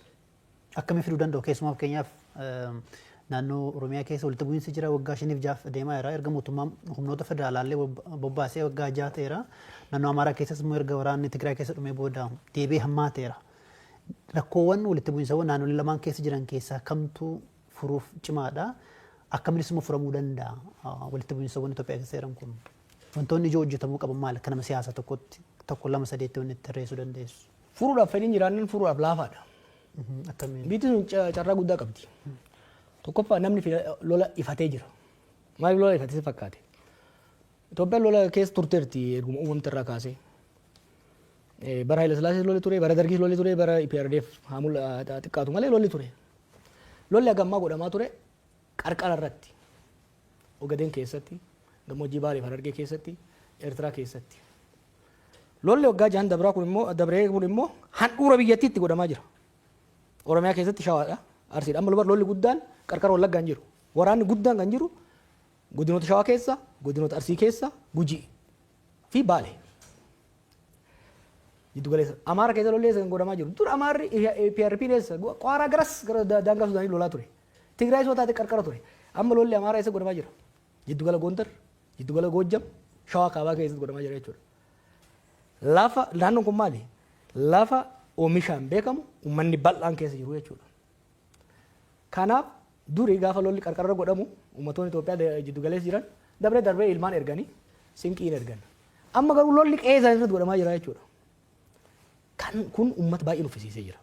Akkamii fiduu danda'u? Keessumaa fakkeenyaaf naannoo Oromiyaa keessa walitti bu'iinsi jira, waggaa 5f 6f deemaa jira. Erga mootummaan humnoota federaalaallee bobbaasee waggaa 6 ta'eera. Naannoo Amaaraa keessas immoo erga waraanni Tigraay keessa dhumee booda deebi'ee hammaateera. Rakkoowwan walitti bu'iinsawwan naannolee lamaan keessa jiran keessaa kamtu furuuf cimaadha? Akkaminis immoo furamuu danda'a walitti bu'iinsawwan Itoophiyaa keessa jiran kun? Wantoonni ijoo hojjetamuu qaban maali? Akka nama siyaasaa tokkotti tokko, lama, sadeetti wanni itti tarreessuu dandeessu. Furuudhaaf fedhiin jiraannan furuudhaaf laafaadha. Akkamiin? Biyyi sun carraa guddaa qabdi. Tokkoffaa, namni lola ifatee jira. Maaliif lola ifatee si fakkaate? Itoophiyaan lola keessa turteerti erguma uumamte irraa kaasee. Bara Haile Sillaasee lolli ture, bara Dargis lolli ture, bara EPRDF haa xiqqaatu malee lolli ture. Lolli hagammaa godhamaa ture qarqara irratti. Ogaden keessatti, gammoojjii Baalee fi Harargee keessatti, Eertiraa keessatti. Lolli waggaa 6n dabraa kun immoo, dabree kun immoo handhuura biyyattiitti godhamaa jira. Oromiyaa keessatti Shawaadha, Arsiidha. Amma lolli guddaan qarqara Wallaggaa hin jiru. Waraanni guddaan kan jiru Godinoota Shawaa keessa, godinoota Arsii keessa, Gujii fi Baale. Jiddu galeessa. Amaara keessa lolli eessa kan godhamaa jiru? Dur Amaarri PRP eessa? Qaaraa garas gara daangaa Sudaanii lolaa ture. Tigraay soo taate qarqara ture. Amma lolli Amaaraa eessa godhamaa jira? Jiddu gala Gondar, jiddu gala Goojjam, Shawaa kaabaa keessatti godhamaa jira jechuudha. Lafa naannoon kun maali? Lafa oomishaan beekamu, uummanni bal'aan keessa jiru jechuudha. Kanaaf duri gaafa lolli qarqarra godhamu, uummattoonni Itoophiyaa jiddu galeessa jiran dabree darbee ilmaan erganii sinqiin ergan. Amma garuu lolli qe'ee isaanii irratti godhamaa jira jechuudha. Kan kun uummata baay'ee nuffisiisee jira.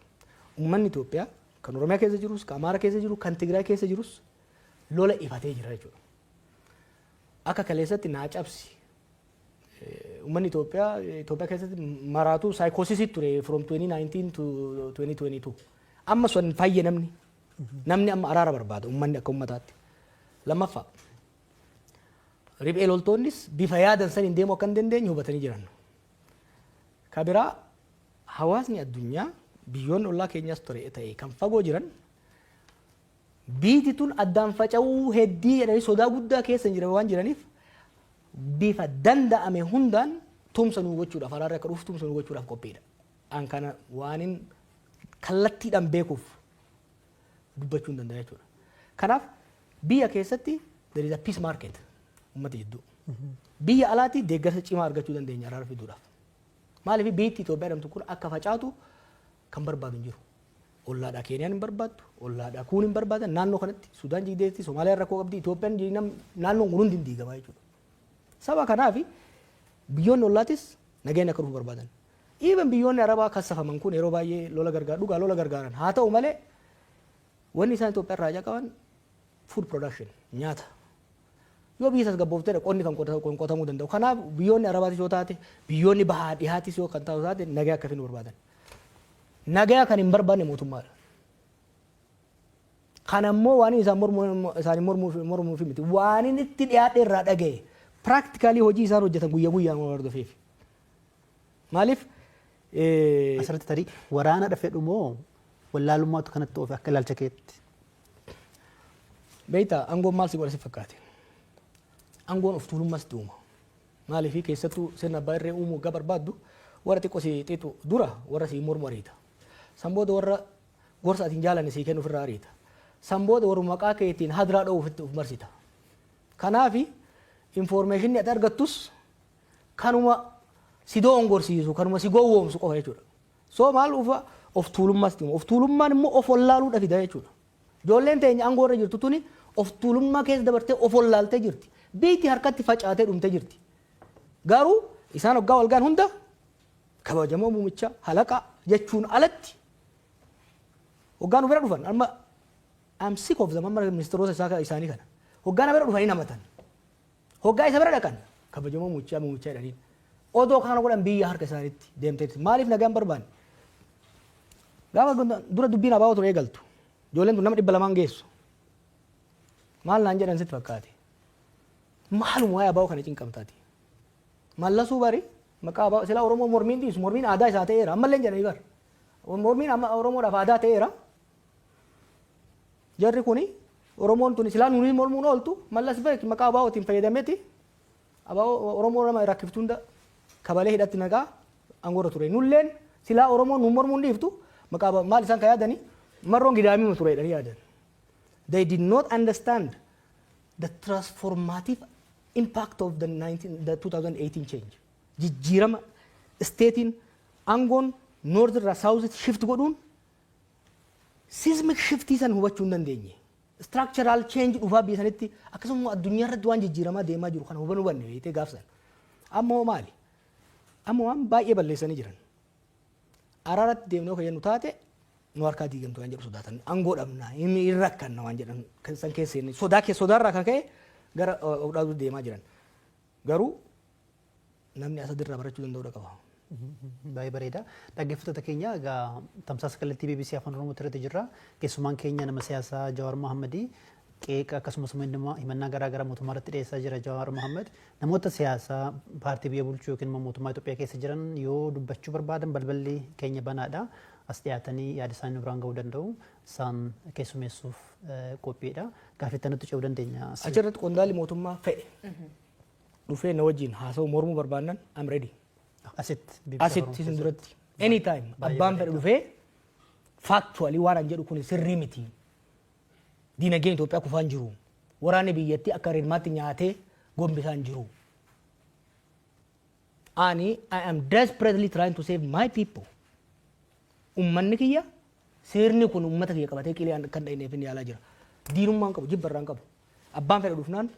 Uummanni Itoophiyaa kan Oromiyaa keessa jirus, kan Amaara keessa jiru, kan Tigraay keessa jirus lola ifatee jira jechuudha. Akka kaleessatti naa cabsi. Uummanni Itoophiyaa keessatti maraatu psychosis ture from 2019 to 2022. Amma sun fayye namni. Namni amma araara barbaada, uummanni akka uummataatti. Lammaffaa, riphee loltoonnis bifa yaadan saniin deemuu akka hin dandeenye hubatanii jiran. Ka biraa, hawaasni addunyaa, biyyoonni ollaa keenyas ture ta'e kan fagoo jiran, biiti tun addaan faca'uu heddii jedhanii sodaa guddaa keessa hin jiran waan jiraniif, bifa danda'ame hundaan tumsa nuu gochuudhaaf, araarri akka dhufu tumsa nuu gochuudhaaf qophiidha. An kana waanin kallattiidhaan beekuuf dubbachuu hin danda'a jechuudha. Kanaaf biyya keessatti there is a peace market uummata jidduu. Biyya alaatti deeggarsa cimaa argachuu dandeenya araara fiduudhaaf. Maaliif? Biyyi Itoophiyaa jedhamtu kun akka facaatu kan barbaadu hin jiru. Ollaadhaa Keeniyaan hin barbaaddu, ollaadhaa kuun hin barbaadan, naannoo kanatti Sudaan jigdeetti, Somaaliyaan rakkoo qabdi, Itoophiyaan jignam, naannoon kun hundi hin diigamaa jechuudha. Saba kanaaf biyyoonni ollaatis nageenya akka dhufu barbaadan. Even biyyoonni Arabaa kassafaman kun yeroo baay'ee lola gargaaru, dhugaa lola gargaaran. Haa ta'u malee, wanni isaan Itoophiyaa irraa qaban food production, nyaata. Yoo biyya tasgabboofteedha qonni kan qotamuu danda'u. Kanaaf biyyoonni Arabaatis yoo taate, biyyoonni bahaa dhihaatis yoo kan taatu taate, nagaa akka finu barbaadan. Nagaa kan hin barbaanne mootummaadha. Kan ammoo waan isaan mormuu isaanii mormuuf miti. Waan inni itti dhiyaadhe irraa dhaga'e, practically hojii isaan hojjetan guyyaa guyyaan waan hordofeef. Maaliif? Asirratti tarii waraana fedhu moo wallaalummaatu kanatti oofe akka ilaalcha keetti? Beektaa, aangoon maal si godha si fakkaate? Aangoon of tuulummaas itti uuma. Maaliif? Keessattuu sirna abbaa irree uumuu waggaa barbaaddu, warra xiqqoo si xiixu dura warra si mormu ariita. San booda warra gorsa ati hin jaalanne sii kennu ofirraa ariita. San booda warra maqaa keetiin hadiraa dha'uuf itti of marsita. Kanaafi informationni ati argattus kanuma si doongorsiisu, kanuma si gowwoomsu qofa jechuudha. So maal ufa, of tuulummaas itti uuma. Of tuulummaan immoo of wallaaluudha fida jechuudha. Ijoolleen teenya aangoo irra jirtu tuni of tuulummaa keessa dabartee of wallaaltee jirti. Biyyi harkatti facaatee dhumtee jirti. Garuu isaan hoggaa walgaan hunda kabajamoo muumicha halaqa jechuun alatti hoggaa nu bira dhufan, amma I'm sick of them, amma ministeerota isaanii kana hoggaa na bira dhufanii namatan, hoggaa isa bira dhaqan kabajamoo muumichaa muumichaa jedhaniin. Odoo kana godhan biyya harka isaaniitti deemteetti. Maaliif nagaan barbaanne? Gaafa dura dubbiin abaa'oo ture eegaltu, ijoolleen tun nama 200 geessu. Maal naan jedhan sitti fakkaate? Maaluma waa'ee abaa'oo kana cinqamtaati? Mallasuu bari maqaa abaa'oo silaa Oromoo mormiin dhiisu, mormiin aadaa isaa ta'eera ammallee jedhanii bar. Mormiin amma Oromoodhaaf aadaa ta'eera. Jarri kuni Oromoon tuni silaa nuuni mormuun ooltu, Mallas beek maqaa abaa'ootiin fayyadameeti abaa'oo Oromoo nama rakkiftu hunda kabalee hidhatti naqaa aangoorra ture. Nulleen silaa Oromoon nu mormuun dhiiftu maqaa maal isaan kan yaadanii marroon gidaamii ture jedhanii yaadan. They did not understand the transformative impact of the 2018 change. Jijjiirama stateiin aangoon north irraa south shift godhuun seismic shiftii san hubachuu hin dandeenye. Structural change dhufaa biyya sanitti, akkasuma addunyaa irratti waan jijjiiramaa deemaa jiru kana hubanuu hubanne beektee gaafsan. Amma hoo maali? Amma waan baay'ee balleessanii jiran. Araaratti deemnee kan jennu taate nu harkaa diigamtu waan jedhu sodaatan. Aangoo dhabna, hin rakkanna waan jedhan san keessa sodaa keessa, sodaarraa kan ka'e gara of dhaabuu deemaa jiran. Garuu namni asadirraa barachuu danda'uu qaba. Baay'ee bareeda. Dhaggeeffattoota keenya, egaa tamsaasa kallattii BBC Afaan Oromoo irratti jirra. Keessumaan keenya nama siyaasaa Jawaar Mohammadii qeeqa akkasumas himannaa garaa garaa mootummaa irratti dhiyeessaa jira Jawaar Mohammad. Namoota siyaasaa paartii biyya bulchuu yookiin immoo mootummaa Itoophiyaa keessa jiran yoo dubbachuu barbaadan balballi keenya banaadha. As dhiyaatanii yaada isaanii biraan gahuu danda'u. Isaan keessummeessuuf qophiidha. Gaaffii nutti ce'uu dandeenya. Achirratti qondaalli mootummaa fedhe dhufee na wajjin haasa'u mormuu barbaannan, I'm ready. Asitti. Asitti isin duratti. Anytime abbaan fedhe dhufee factually waan an jedhu kun sirrii miti. Diinagdeen Itoophiyaa kufaan jiru. Waraanni biyyattii akka rirmaatti nyaatee gombisaan jiru. Ani I am desperately trying to save my people. Ummanni kiyya, seerni kun ummata kiyya qabatee qilee kan dhahineef inni yaalaa jira. Diinummaan qabu, jibbarraan qabu. Abbaan fedhe dhufnaan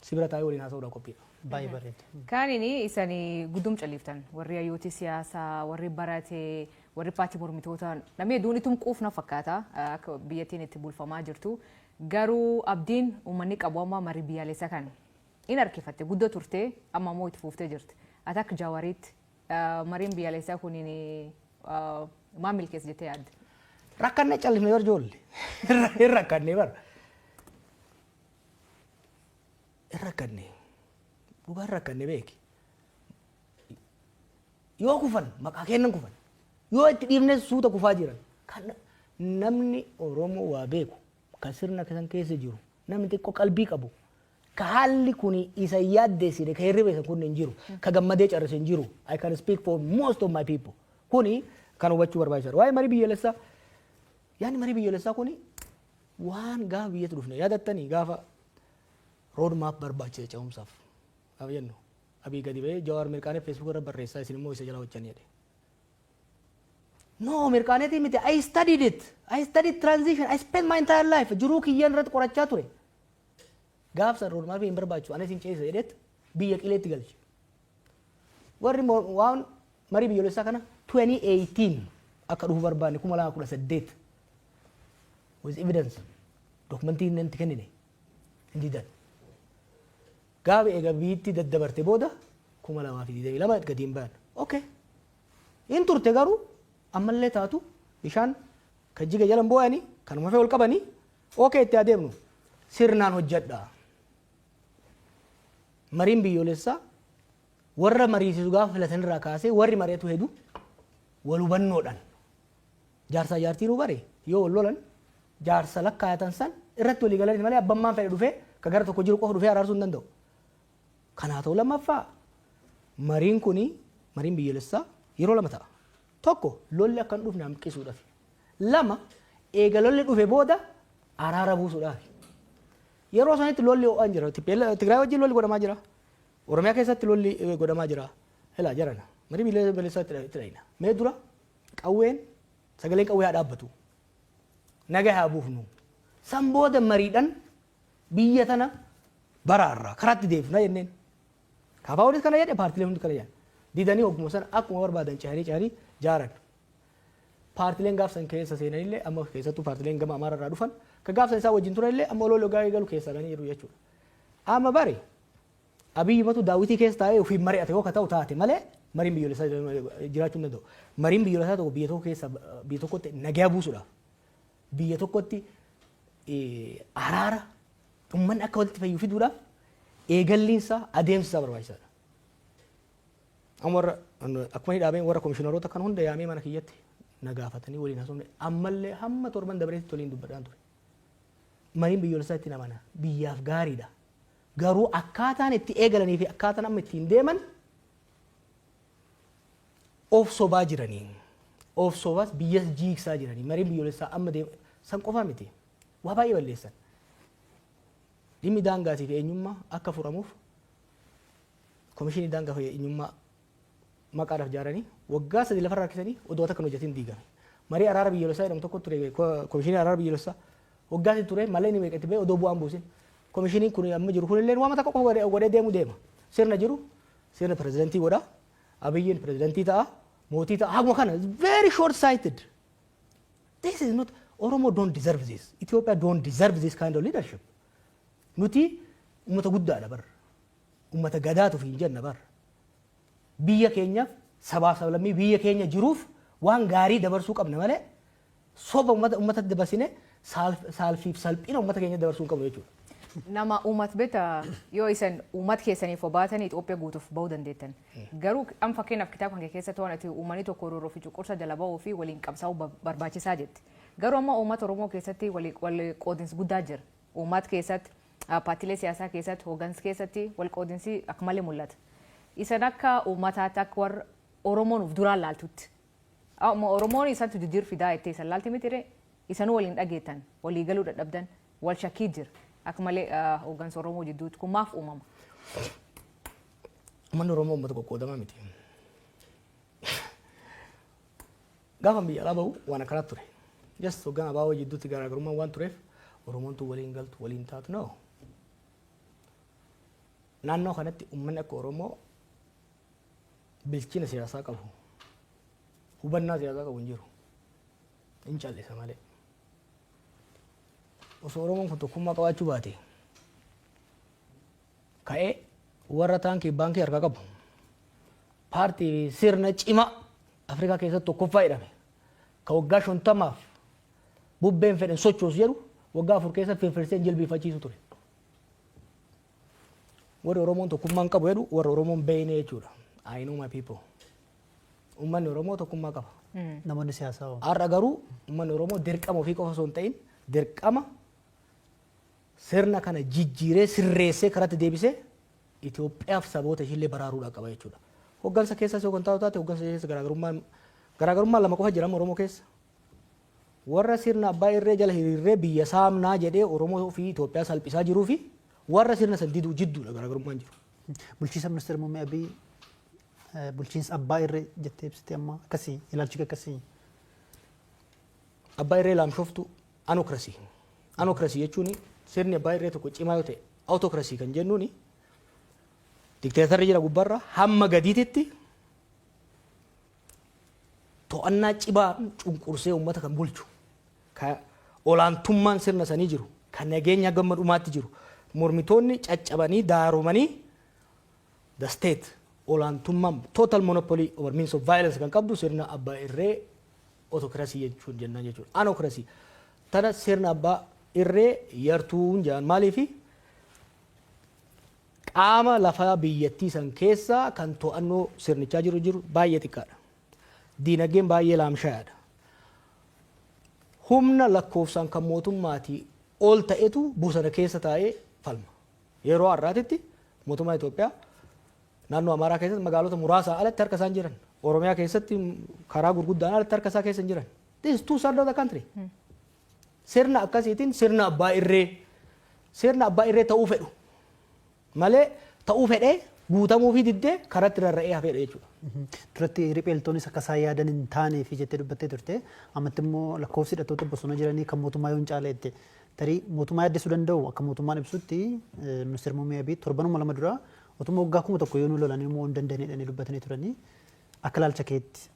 si bira taa'ee waliin haasa'uudhaan qophiidha. Baay'ee bareeda. Kaanini isanii guddum caliiftan, warri hayyooti siyaasaa, warri barate, warri paartii mormitoota, namni hedduun itum quufna fakkaata akka biyyattiin itti bulfamaa jirtu. Garuu abdiin uummanni qabu amma marii biyyaalessaa kan in harkifatte guddoo turte, amma immoo itti fuuftee jirti. Ati akka Jawaariitti mariin biyyaalessaa kuniin maal milkeessa jettee yaadde? Rakkanne callifne bar ijoollee. Hin rakkanne bar. Hin rakkanne. Dhugaa hin rakkanne beeki. Yoo kufan maqaa kennan kufan. Yoo itti dhiifne suuta kufaa jiran. Kan namni Oromoo waa beeku, kan sirna san keessa jiru, namni xiqqoo qalbii qabu, ka haalli kun isa yaaddeessine, ka hirriba isa kun hin jiru, ka gammadee carrise hin jiru. I can speak for most of my people. Kuni kan hubachuu barbaachisaadha. Waa'ee marii biyyoolessaa, yaadni marii biyyoolessaa kuni waan gaafa biyyatti dhufne yaadattanii, gaafa road map barbaachisa ce'umsaaf gaafa jennu, Abii gadi ba'ee "Jawaar mirqaanee Facebook irra barreessaa, isin immoo isa jala hojjanii" jedhe. No, mirqaaneetii miti. I studied it. I studied transition. I spent my entire life. Jiruu kiyyaan irratti qorachaa ture. Gaafsa road map hin barbaachisu, anis hin ceesisa jedheet biyya qileetti galche. Warri waan marii biyyoolessaa kana 2018 akka dhufu barbaanne, 2018, with evidence, dokumentii inni itti kennine hin didan. Gaafa eega biyyatti daddabarte booda 2022 gadi hin bayan. Okay. In turte, garuu ammallee taatu bishaan kan jiga jalan boo'anii kanuma fee ol qabanii, okay, itti adeemnu, sirnaan hojjedha. Mariin biyyoolessaa warra mariisisu gaafa filatan irraa kaasee warri mari'atu hedu wal hubannoodhaan, jaarsaa jaartiin bare yoo wal lolan jaarsa lakkaayatan san irratti walii galanii malee abbammaan fedhe dhufee ka gara tokko jiru qofa dhufee araarsuu hin danda'u. Kanaa ta'u, lammaffaa mariin kuni, mariin biyyoolessaa yeroo lama ta'a. Tokko, lolli akka hin dhufne hanqisuudhaaf. Lama, eega lolli dhufe booda araara buusuudhaaf. Yeroo sanitti lolli ho'aan jira. Tigraay wajjin lolli godhamaa jira. Oromiyaa keessatti lolli godhamaa jira. Ilaa jarana. Marii biyyoolessaa itti dhayina. Mee dura qawween, sagaleen qawwee haa dhaabbatu. Nagaa haa buufnu. San booda mariidhaan biyya tana baraarraa karaatti deebifna jenneen. KFOnis kana jedhe, paartilee hundi kana jedhan. Didanii hogguma sana akkuma barbaadan cehanii cehanii jaaran. Paartileen gaafsan keessa seenanillee, amma keessattuu paartileen gama Amaara irraa dhufan ka gaafsan isaa wajjin turanillee, amma oloo gaarii galu keessaa ganii jiru jechuudha. Amma bari Abiyyi matu daawwitii keessa taa'ee ofiin mari'ate yoo ka ta'u taate malee mariin biyyoolessaa jiraachuu hin danda'u. Mariin biyyoolessaa tokko biyya tokko keessa, biyya tokkotti nagaa buusuudhaaf, biyya tokkotti araara, uummanni akka walitti fayyu fiduudhaaf eegalliinsaa, adeemsi isaa barbaachisaadha. Amma warra akkuma inni dhaabeen warra komishiinaroota kan hunda yaamee mana kiyyatti na gaafatanii waliin haasofne, ammallee hamma torban dabareetti waliin dubbadhaan ture. Mariin biyyoolessaa ittiin amana, biyyaaf gaariidha. Garuu akkaataan itti eegalanii fi akkaataan amma ittiin deeman of sobaa jiranii. Of sobaas biyyas jiigsaa jiranii. Mariin biyyoolessaa amma deema san qofaa miti. Waa baay'ee balleessan. Dhimmi daangaatii fi eenyummaa akka furamuuf komishinii daangaa fi eenyummaa maqaadhaaf ijaaranii waggaa 3 lafarra harkisanii odoo takka hin hojjetin diigame. Marii araara biyyoolessaa jedhamu tokko ture, komishinii araara biyyoolessaa waggaa 3 ture malee inni meeqa itti ba'e odoo bu'aan buusin. Komishiniin kun amma jiru kunillee waan takka qofa godhee deemu deema. Sirna jiru sirna pirezidantii godha. Abiyyiin pirezidantii ta'a. Mootii ta'a. Haguma kana very short sighted. This is not, Oromo don't deserve this. Ethiopia don't deserve this kind of leadership. Nuti uummata guddaadha bar. Uummata gadaatu hin jenna bar. Biyya keenyaaf, sabaaf sablammii biyya keenya jiruuf waan gaarii dabarsuu qabna malee soba uummata uummatatti dabarsine saalfiif salphina uummata keenya dabarsuu hin qabnu jechuudha. Nama uummata beekta, yoo isan uummata keessaniif obaatan Itoophiyaa guutuuf bahuu dandeettan. Garuu amma fakkeenyaaf kitaaba kan keessatti waan ati uummanni tokko roorroo fi cunqursa jala bahuu fi waliin qabsaa'uu barbaachisaa jetti. Garuu amma uummata Oromoo keessatti wal qoodinsi guddaa jira. Uummata keessatti, paartiilee siyaasaa keessatti, hooggansa keessatti wal qoodinsi akka malee mul'ata. Isan akka uummataatti, akka warra Oromoon uf duraan laaltutti. Amma Oromoon isatti jijjiir fidaa jettee isan laalti miti, isanuu waliin dhageettan, walii galuu dadhabdan, wal shakkii jira. Akka malee hooggansa Oromoo jidduutti kun maaf uumama? Uummanni Oromoo uummata qoqqoodamaa miti. Gaafa biyya alaa bahu waan akkanaatu ture. Just hoggan abaaboo jidduutti garaagarummaan waan tureef Oromoon tun waliin galtu, waliin taatu, no. Naannoo kanatti uummanni akka Oromoo bilchina siyaasaa qabu, hubannaa siyaasaa qabu hin jiru. Hin callisa malee. Osoo Oromoon kun tokkummaa qabaachuu baate, ka'ee warra taankii baankii harkaa qabu, paartii sirna cimaa Afrikaa keessatti tokkoffaa jedhame, ka waggaa 50f bubbeen fedhan sochoosu jedhu, waggaa 4 keessa firfirsee jilbiifachiisu ture. Warri Oromoon tokkummaan qabu jedhu warra Oromoon beeyne jechuudha. I know my people. Uummanni Oromoo tokkummaa qaba. Namoonni siyaasaa hoo? Har'a garuu uummanni Oromoo dirqama ofii qofa osoo hin ta'in, dirqama sirna kana jijjiiree, sirreessee, karatti deebisee Itoophiyaaf saboota ishiillee baraaruudhaa qaba jechuudha. Hoggansa keessas yoo kan taatu taate, hoggansa keessa garaagarummaan lama qofa jira Oromoo keessa. Warra sirna abbaa irree jala hiriirree biyya saamnaa jedhee Oromoo fi Itoophiyaa salphisaa jiruu fi warra sirna san diduu jidduudha garaagarummaan jiru. Bulchiinsa Ministeera Muummee Abiy bulchiinsa abbaa irree jettee ibsite, amma akkasii ilaalchi akkasii. Abbaa irree laamshoftu, anocracy. Anocracy jechuun sirni abbaa irree tokko cimaa yoo ta'e, autocracy kan jennuun dikteetarri jira gubbarra hamma gadiititti to'annaa cimaa cunqursee uummata kan bulchu, ka olaantummaan sirna sanii jiru, kan nageenya gamma dhumaatti jiru, mormitoonni caccabanii daaromanii, the state olaantummaan total monopoly over means of violence kan qabdu sirna abbaa irree autocracy jechuun jennaan jechuudha. Anocracy tana sirna abbaa irree yartuun jedhan. Maaliifi? Qaama lafaa biyyattii san keessa kan to'annoo sirnichaa jiru baay'ee xiqqaadha. Diinagdeen baay'ee laamshayaadha. Humna lakkoofsaan kan mootummaatii ol ta'etu bosona keessa taa'ee falma. Yeroo har'aatitti mootummaa Itoophiyaa naannoo Amaaraa keessatti magaalota muraasaa alatti harka isaan jiran. Oromiyaa keessatti karaa gurguddaan alatti harka isaa keessa hin jiran. This is two third of the country. Sirna akkasiitiin sirna abbaa irree ta'uu fedhu malee, ta'uu fedhee guutamuu fi diddee karatti rarra'ee hafeedha jechuudha. Duratti ripheeltoonis akka isaan yaadan hin taanee fi jettee dubbattee turte. Ammatti immoo lakkoofsi hidhattoota bosona jiranii kan mootummaa yoo hin caale jette. Tarii mootummaa yaaddessuu danda'u. Akka mootummaan ibsutti, Ministeerri Muummee Abiy torbanuma 2 dura otuma waggaa 1000 yoo nu lolanii immoo hin danda'anidhanii dubbatanii turanii. Akka ilaalcha keetti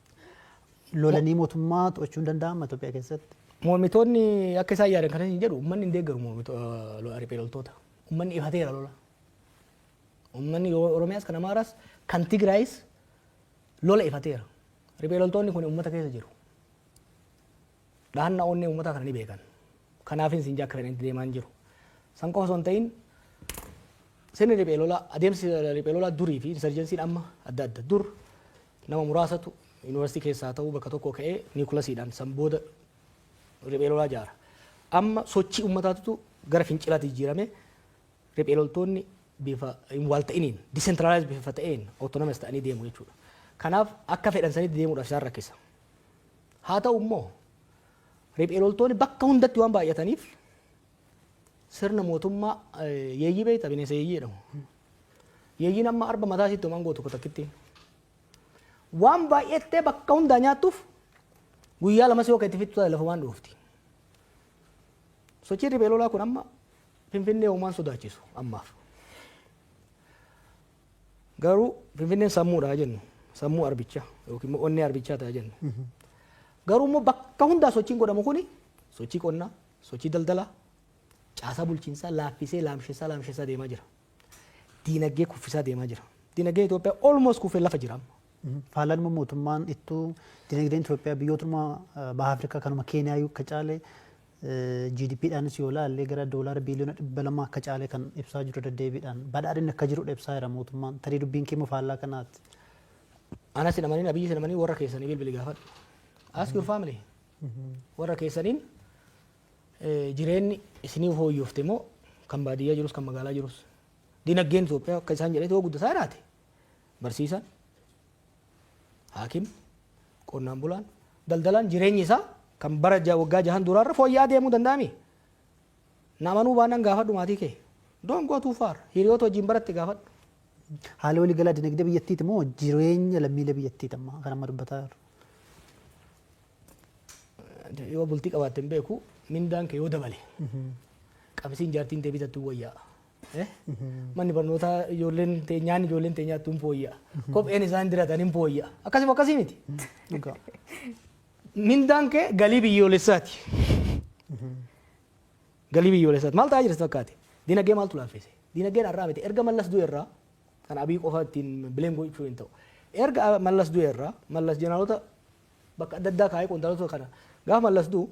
lolanii mootummaa to'achuu hin danda'ama Itoophiyaa keessatti? Mormitoonni akka isaan yaadan kan hin jedhu, uummanni hin deeggaru mormitoota, riphee loltoota. Uummanni ifateera lola. Uummanni Oromiyaas, kan Amaaraas, kan Tigraayis lola ifateera. Riphee loltoonni kun uummata keessa jiru. Dhahannaa onnee uummataa kana ni beekan. Kanaafin siin akka fedhanitti deemaa hin jiru. San qofa osoo hin ta'in, sirni riphee lolaa, adeemsi riphee lolaa durii fi insurgencyn amma adda adda. Dur nama muraasatu yuunivarsiitii keessaa ta'uu bakka tokko ka'ee nucleusiidhaan san booda riphee lolaa ijaara. Amma sochii uummataatu gara fincilaatti jijjiirame, riphee loltoonni bifa hin wal ta'iniin, decentralized bifa ta'een, autonomous ta'anii deemu jechuudha. Kanaaf akka fedhan sanitti deemuudhaaf isaan rakkisa. Haa ta'u immoo riphee loltoonni bakka hundatti waan baay'ataniif sirna mootummaa yeeyyii beekta, bineensa yeeyyii jedhamu. Yeeyyiin amma arba mataa isiitti homaan gootu takkitti. Waan baay'attee bakka hundaa nyaattuuf guyyaa 2 yoo itti fixxu taate lafumaan dhoofti. Sochiin riphee lolaa kun amma Finfinnee uumaan sodaachisu ammaaf. Garuu Finfinneen sammuudha jennu, sammuu arbichaa yookiin immoo onnee arbichaa ta'a jennu. Garuu immoo bakka hundaa sochiin godhamu kuni sochii qonnaa, sochii daldalaa, caasaa bulchiinsaa laaffisee, laamsessaa laamsessaa deemaa jira. Diinagdee kuffisaa deemaa jira. Diinagdeen Itoophiyaa almost kuffee lafa jira amma. Faalaan immoo mootummaan ittuu dinagdeen Itoophiyaa biyyootuma baha Afrikaa kanuma Keeniyaa akka caale GDPdhaanis yoo ilaalle gara $200 biliyoona akka caale kan ibsaa jiru deddeebiidhaan badhaadhinni akka jirudha ibsaa jira mootummaan. Tarii dubbiin kee faallaa kanaati. Anas hin amanin, Abiyyi hin amanin, warra keessanii bilbili gaafadhu. Ask your family. Warra keessaniin jireenyi isiniif fooyyofte moo, kan baadiyyaa jirus kan magaalaa jirus, dinagdeen Itoophiyaa akka isaan jedhetti yoo guddataa jiraate, barsiisaan, haakim, qonnaan bulaan, daldalaan jireenyi isaa kan bara waggaa 6n duraarra fooyya'aa deemuu danda'ami. Na amanuu baannaan gaafadhu maatii kee. Don't go too far. Hiriyoota wajjin baratti gaafadhu. Haala waliigalaa dinagdee biyyattiiti moo jireenya lammiilee biyyattiiti amma kan amma dubbataa jiru? Yoo bultii qabaatte hin beeku, mindaan kee yoo dabale qabsiin jaartiin tee bitattu wayyaa. Manni barnootaa ijoolleen tee nyaanni ijoolleen tee nyaattu hin fooyya'a. Kopheen isaan diratan hin fooyya'a. Akkasuma akkasii miti. Dhugaa. Mindaan kee galii biyyoolessaati. Galii biyyoolessaati. Maal ta'aa jira si fakkaate? Dinagdee maaltu laaffise? Dinagdeen har'aa miti. Erga Mallas du'e irraa, kan Abii qofa ittiin blame gochuu hin ta'u. Erga Mallas du'e irraa, Mallas jeneraalota bakka adda addaa kaa'ee, qondaalota kana, gaafa Mallas du'u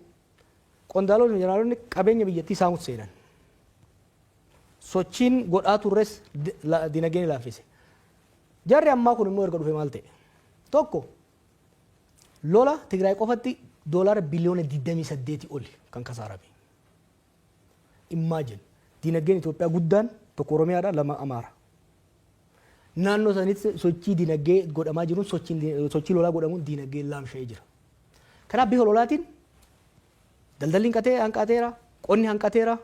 qondaalonni jeneraalonni qabeenya biyyattii saamutti seenan. Sochiin godhaa turres dinagdeen laaffise. Jarri ammaa kun immoo erga dhufe maal ta'e? Tokko, lola Tigraay qofatti $28 biliyoona oli kan kasaarame. Imagine, dinagdeen Itoophiyaa guddaan tokko Oromiyaadha, lama Amaara. Naannoo sanitti sochii dinagdee godhamaa jiruun, sochii lolaa godhamuun dinagdeen laamsha'ee jira. Kanaaf bifa lolaatiin daldalli hanqatee hanqateera, qonni hanqateera.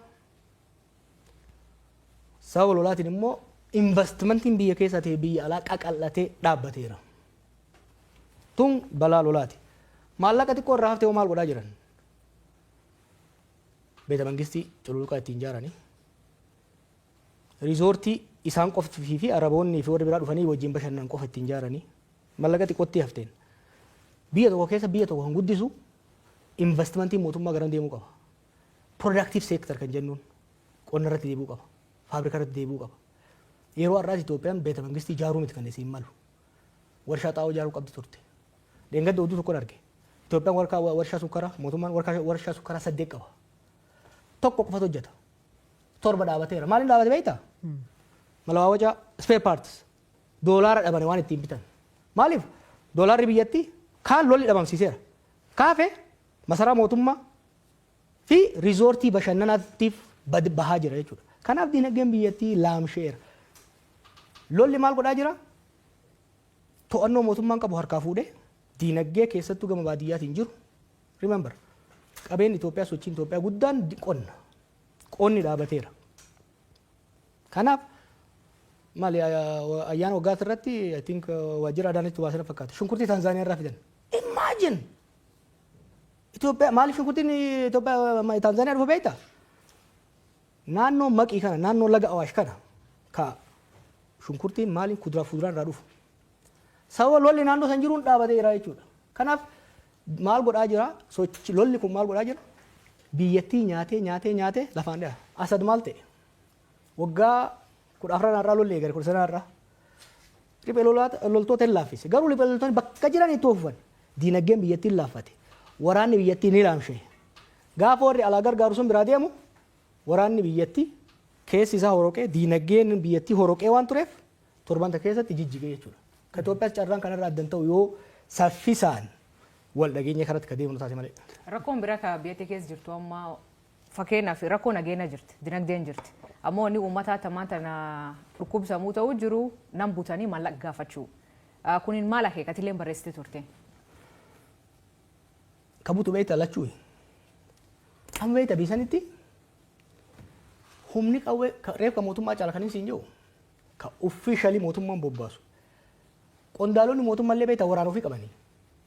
Sababa lolaatiin immoo investimentiin biyya keessaa ta'e biyya alaa qaqal'atee dhaabbateera. Tun balaa lolaati. Maallaqa xiqqoo irraa haftee hoo maal godhaa jiran? Beeta mangistii cululuqaa ittiin ijaaranii, riizoortii isaan qoftii fi Araboonni fi warri biraa dhufanii wajjin bashannan qofa ittiin ijaaranii mallaqa xiqqootti hafteen. Biyya tokko keessa biyya tokko kan guddisu investimentiin mootummaa garam deemuu qaba? Productive sector kan jennuun qonna irratti deebi'uu qaba. Faabrika irratti deebi'uu qaba. Yeroo har'aati Itoophiyaan beeta mangistii ijaaruu miti kan isiin malu. Warshaa xaa'oo ijaaruu qabdi turte. Dheengadda oduu tokkon arge. Itoophiyaan warshaa sukkaraa, mootummaan warshaa sukkaraa saddeet qaba. Tokko qofatu hojjeta. Torba dhaabateera. Maaliin dhaabate beektaa? Malawaawacaa, spare parts. Doolaara dhabane waan ittiin bitan. Maaliif? Doolaarri biyyattii kaan lolli dhabamsiiseera. Kaafe masaraa mootummaa fi riizoortii bashannanaatiif bahaa jira jechuudha. Kanaaf dinagdeen biyyattii laamsheera. Lolli maal godhaa jira? To'annoo mootummaan qabu harkaa fuudhee diinagdee keessattuu gama baadiyyaatiin jiru. Remember, qabeenyi Itoophiyaa, sochiin Itoophiyaa guddaan qonna. Qonni dhaabateera. Kanaaf maali, ayyaana waggaati irratti, I think, waajjira Adaanachi baasana fakkaata. Shunkurtii Taanzaaniyaa irraa fidan. Imagine! Itoophiyaa maaliif shunkurtiin Itoophiyaa Taanzaaniyaa dhufa beektaa? Naannoo Maqii kana, naannoo laga Awaash kana ka shunkurtiin maaliin kuduraa fuduraan irraa dhufu. Sababa lolli naannoo san jiruun dhaabateera jechuudha. Kanaaf maal godhaa jira? Sochi lolli kun maal godhaa jira? Biyyattii nyaatee nyaatee nyaatee lafaan dhaha. Asad maal ta'e? Waggaa 14 irraa lolli eegale, 19 irraa. Riphee loltoota hin laaffise. Garuu riphee loltoonni bakka jiran itti fufan. Diinagdeen biyyattii hin laaffate. Waraanni biyyattii ni laamshe. Gaafa warri alaa gargaaru sun biraa deemu, waraanni biyyattii keessi isaa horoqee, diinagdeen biyyattii horoqee waan tureef torbanta keessatti jijjigee jechuudha. Ka Itoophiyaas carraan kanarraa addan ta'u yoo saffisaan wal dhageenya kanatti ka deemnu taate malee. Rakkoon biraa ka biyyattii keessa jirtu amma, fakkeenyaaf rakkoo nageenya jirti, dinagdeen jirti. Ammoo inni uummataa tamaan tana dhukkubsamuu ta'uu jiru nam butanii maallaqa gaafachuu. Kunin maal akeekatillee barreessite turte? Ka butu beektaa lachuu. Amma beektaa biisanitti humni qawwee reeffa mootummaa caala kan siin jiru ka officially mootummaan bobbaasu. Qondaalonni mootummaallee beektaa waraana ofii qabanii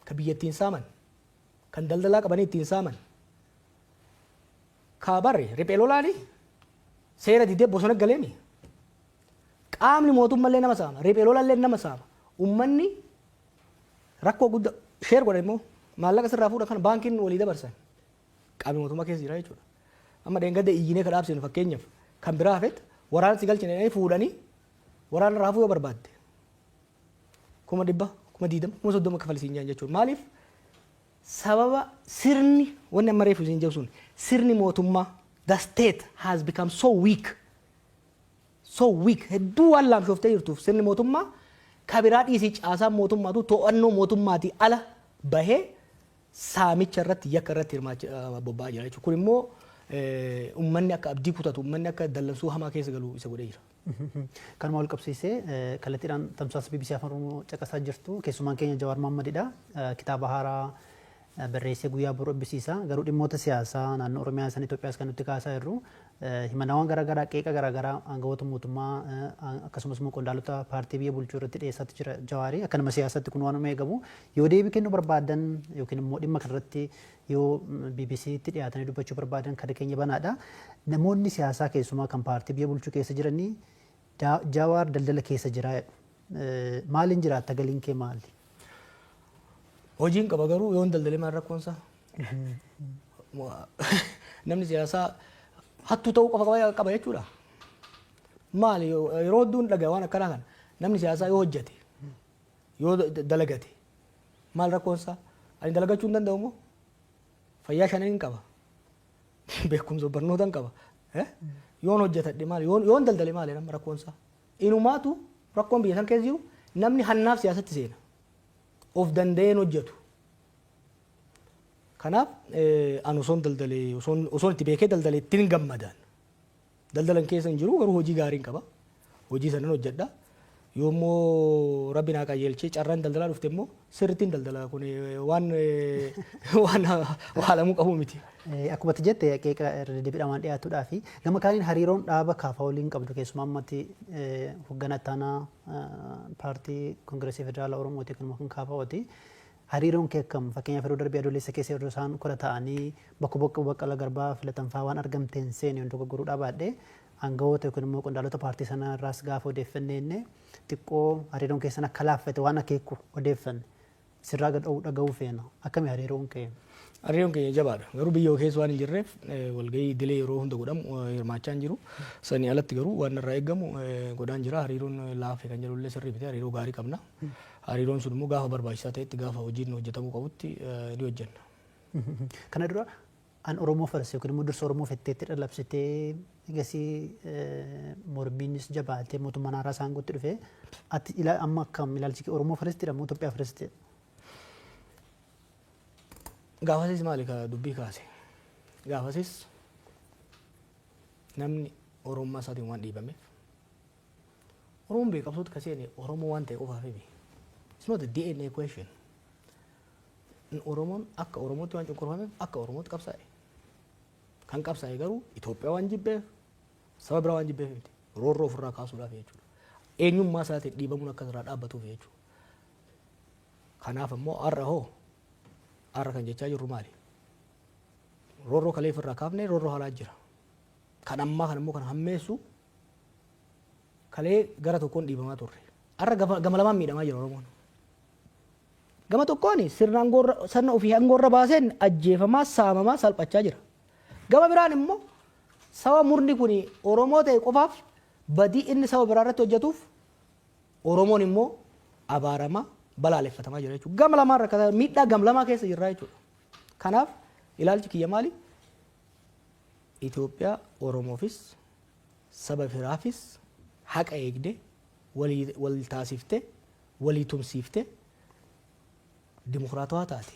ka biyya ittiin saaman, kan daldalaa qabanii ittiin saaman. Ka barre riphee lolaani seera didee bosona galeemi. Qaamni mootummaallee nama saama, riphee lolallee nama saama. Uummanni rakkoo guddaa share godha immoo maallaqa sirraa fuudhan kana baankiin walii dabarsan. Qaamni mootummaa keessa jira jechuudha. Amma dheengadda iyyinee ka dhaabsinu, fakkeenyaaf kan biraa hafetti, waraana si galchine jedhanii fuudhanii waraana irraa hafuu yoo barbaadde 100,000, 20,000, 30,000 kafalisiin jiran jechuudha. Maaliif? Sababa sirni, wanni amma reefu isin jedhu sun, sirni mootummaa, the state has become so weak, so weak, hedduu waan laamshooftee jirtuuf, sirni mootummaa kabiraa dhiisii, caasaan mootummaatu to'annoo mootummaatii ala bahee saamicha irratti, yakka irratti hirmaachaa bobba'aa jira jechuudha. Kun immoo uummanni akka abdii kutatu, uummanni akka dallansuu hamaa keessa galu isa godhee jira. Kanuma wal qabsiisee, kallattiidhaan tamsaasa BBC Afaan Oromoo caqasaa jirtu. Keessumaan keenya Jawaar Mohammadidha. Kitaaba haaraa barreessee guyyaa boruu eebbisiisa. Garuu dhimmoota siyaasaa naannoo Oromiyaa san Itoophiyaas kan nuti kaasaa jirru, himannawwan garaagaraa, qeeqa garaagaraa aangawoota mootummaa akkasumas immoo qondaalota paartii biyya bulchuu irratti dhiyeessaatti jira Jawaarii. Akka nama siyaasaatti kun waan eegamu, yoo deebii kennuu barbaadan yookiin immoo dhimma kanarratti yoo BBCtti dhiyaatanii dubbachuu barbaadan, kada keenya banaadha. Namoonni siyaasaa, keessumaa kan paartii biyya bulchuu keessa jiranii, Jawaar daldala keessa jira jedhu. Maaliin jiraatta? Galiin kee maali? Hojiin qaba, garuu yoon daldalee maal rakkoonsaa? Namni siyaasaa hattuu ta'uu qofa qaba jechuudha. Maali, yeroo hedduun dhagaa waan akkanaa kana, namni siyaasaa yoo hojjete, yoo dalagate maal rakkoonsaa? Ani dalagachuu hin danda'u moo? Fayyaa shanan hin qaba. Beekumsa barnoota hin qaba. Yoon hojjetadhe maali? Yoon daldale maali nama rakkoonsaa? Inumaatu rakkoon biyya san keessa jiru, namni hannaaf siyaasatti seena. Of danda'een hojjetu. Kanaaf ani osoon daldalee, osoon itti beekee daldalee ittiin gammadaan. Daldalan keessa hin jiru, garuu hojii gaariin qaba. Hojii sanan hojjedha. Yoommoo Rabbi naa qajeelchee carraan daldalaa dhufte immoo sirrittiin daldala, kun waan waalamuu qabu miti. Akkuma ati jette, qeeqa irra deddeebiidhaan waan dhiyaatuudhaa fi gama kaaniin hariiroon dhaaba KFO waliin qabdu, keessumaa ammatti hoogganaa ittaanaa paartii Koongireesii Federaalaa Oromooti kanuma kan KFOti. Hariiroon kee akkam? Fakkeenyaaf, yeroo darbee Adoolessa keessa yeroo isaan kora ta'anii bakka bakka Baqqala Garbaa filatan fa'aa waan argamteen seene yoon dogoggoruudhaa baadhee, aangawoota yookiin immoo qondaalota paartii sanaa irraas gaafa odeeffanne jenne, xiqqoo hariiroon keessan akka laaffate waan akeeku odeeffanne. Sirraa gad dhaga'uu feena. Akkami hariiroon kee? Hariiroon keenya jabaadha. Garuu biyya keessa waan hin jirreef walgahii idilee yeroo hunda godhamu hirmaachaa hin jiru. Sanii alatti garuu waan irraa eegamu godhaan jira. Hariiroon laafe kan jedhu illee sirrii miti. Hariiroo gaarii qabna. Hariiroon sun immoo gaafa barbaachisaa ta'etti, gaafa hojiin hojjetamuu qabutti ni hojjenna. Kana dura an Oromoo first yookiin immoo dursa Oromoo fetteetti dhalabsitee, egasii mormiinis jabaatee mootummaan haaraa isaan guutti dhufe, ati amma akkam ilaalchi kee? Oromoo first moo Itoophiyaa first? Gaafasis maali ka dubbii kaase? Gaafasis namni Oromummaa isaatiin waan dhiibameef, Oromoon beekamtoota ka seene Oromoo waan ta'e qofaaf himi. It's not a DNA question. Oromoon akka Oromootti waan cunqurfameef akka Oromootti qabsaa'e. Kan qabsaa'e garuu Itoophiyaa waan jibbeef, saba biraa waan jibbeef miti. Roorroo ofirraa kaasuudhaaf jechuudha. Eenyummaa isaatiin dhiibamuun akka irraa dhaabbatuuf jechuudha. Kanaaf immoo har'a hoo, har'a kan jechaa jirru maali? Roorroo kalee ofirraa kaafnee roorroo haaraa jira. Kan ammaa kan immoo kan hammeessu, kalee gara tokkoon dhiibamaa turre. Har'a gama lamaan miidhamaa jira Oromoon. Gama tokkoon sirna aangoorra, sirna ofii aangoorra baaseen ajjeefamaa, saamamaa, salphachaa jira. Gama biraan immoo saba murni kun Oromoo ta'e qofaaf badii inni saba biraa irratti hojjetuuf Oromoon immoo abaaramaa, balaaleffatamaa jira jechuudha. Gama lamaan rakkataa, miidhaa gam lamaa keessa jirra jechuudha. Kanaaf ilaalchi kiyya maali? Itoophiyaa Oromoofis saba biraafis haqa eegde, walii wal taasifte, walii tumsiifte, dimokiraatawaa taate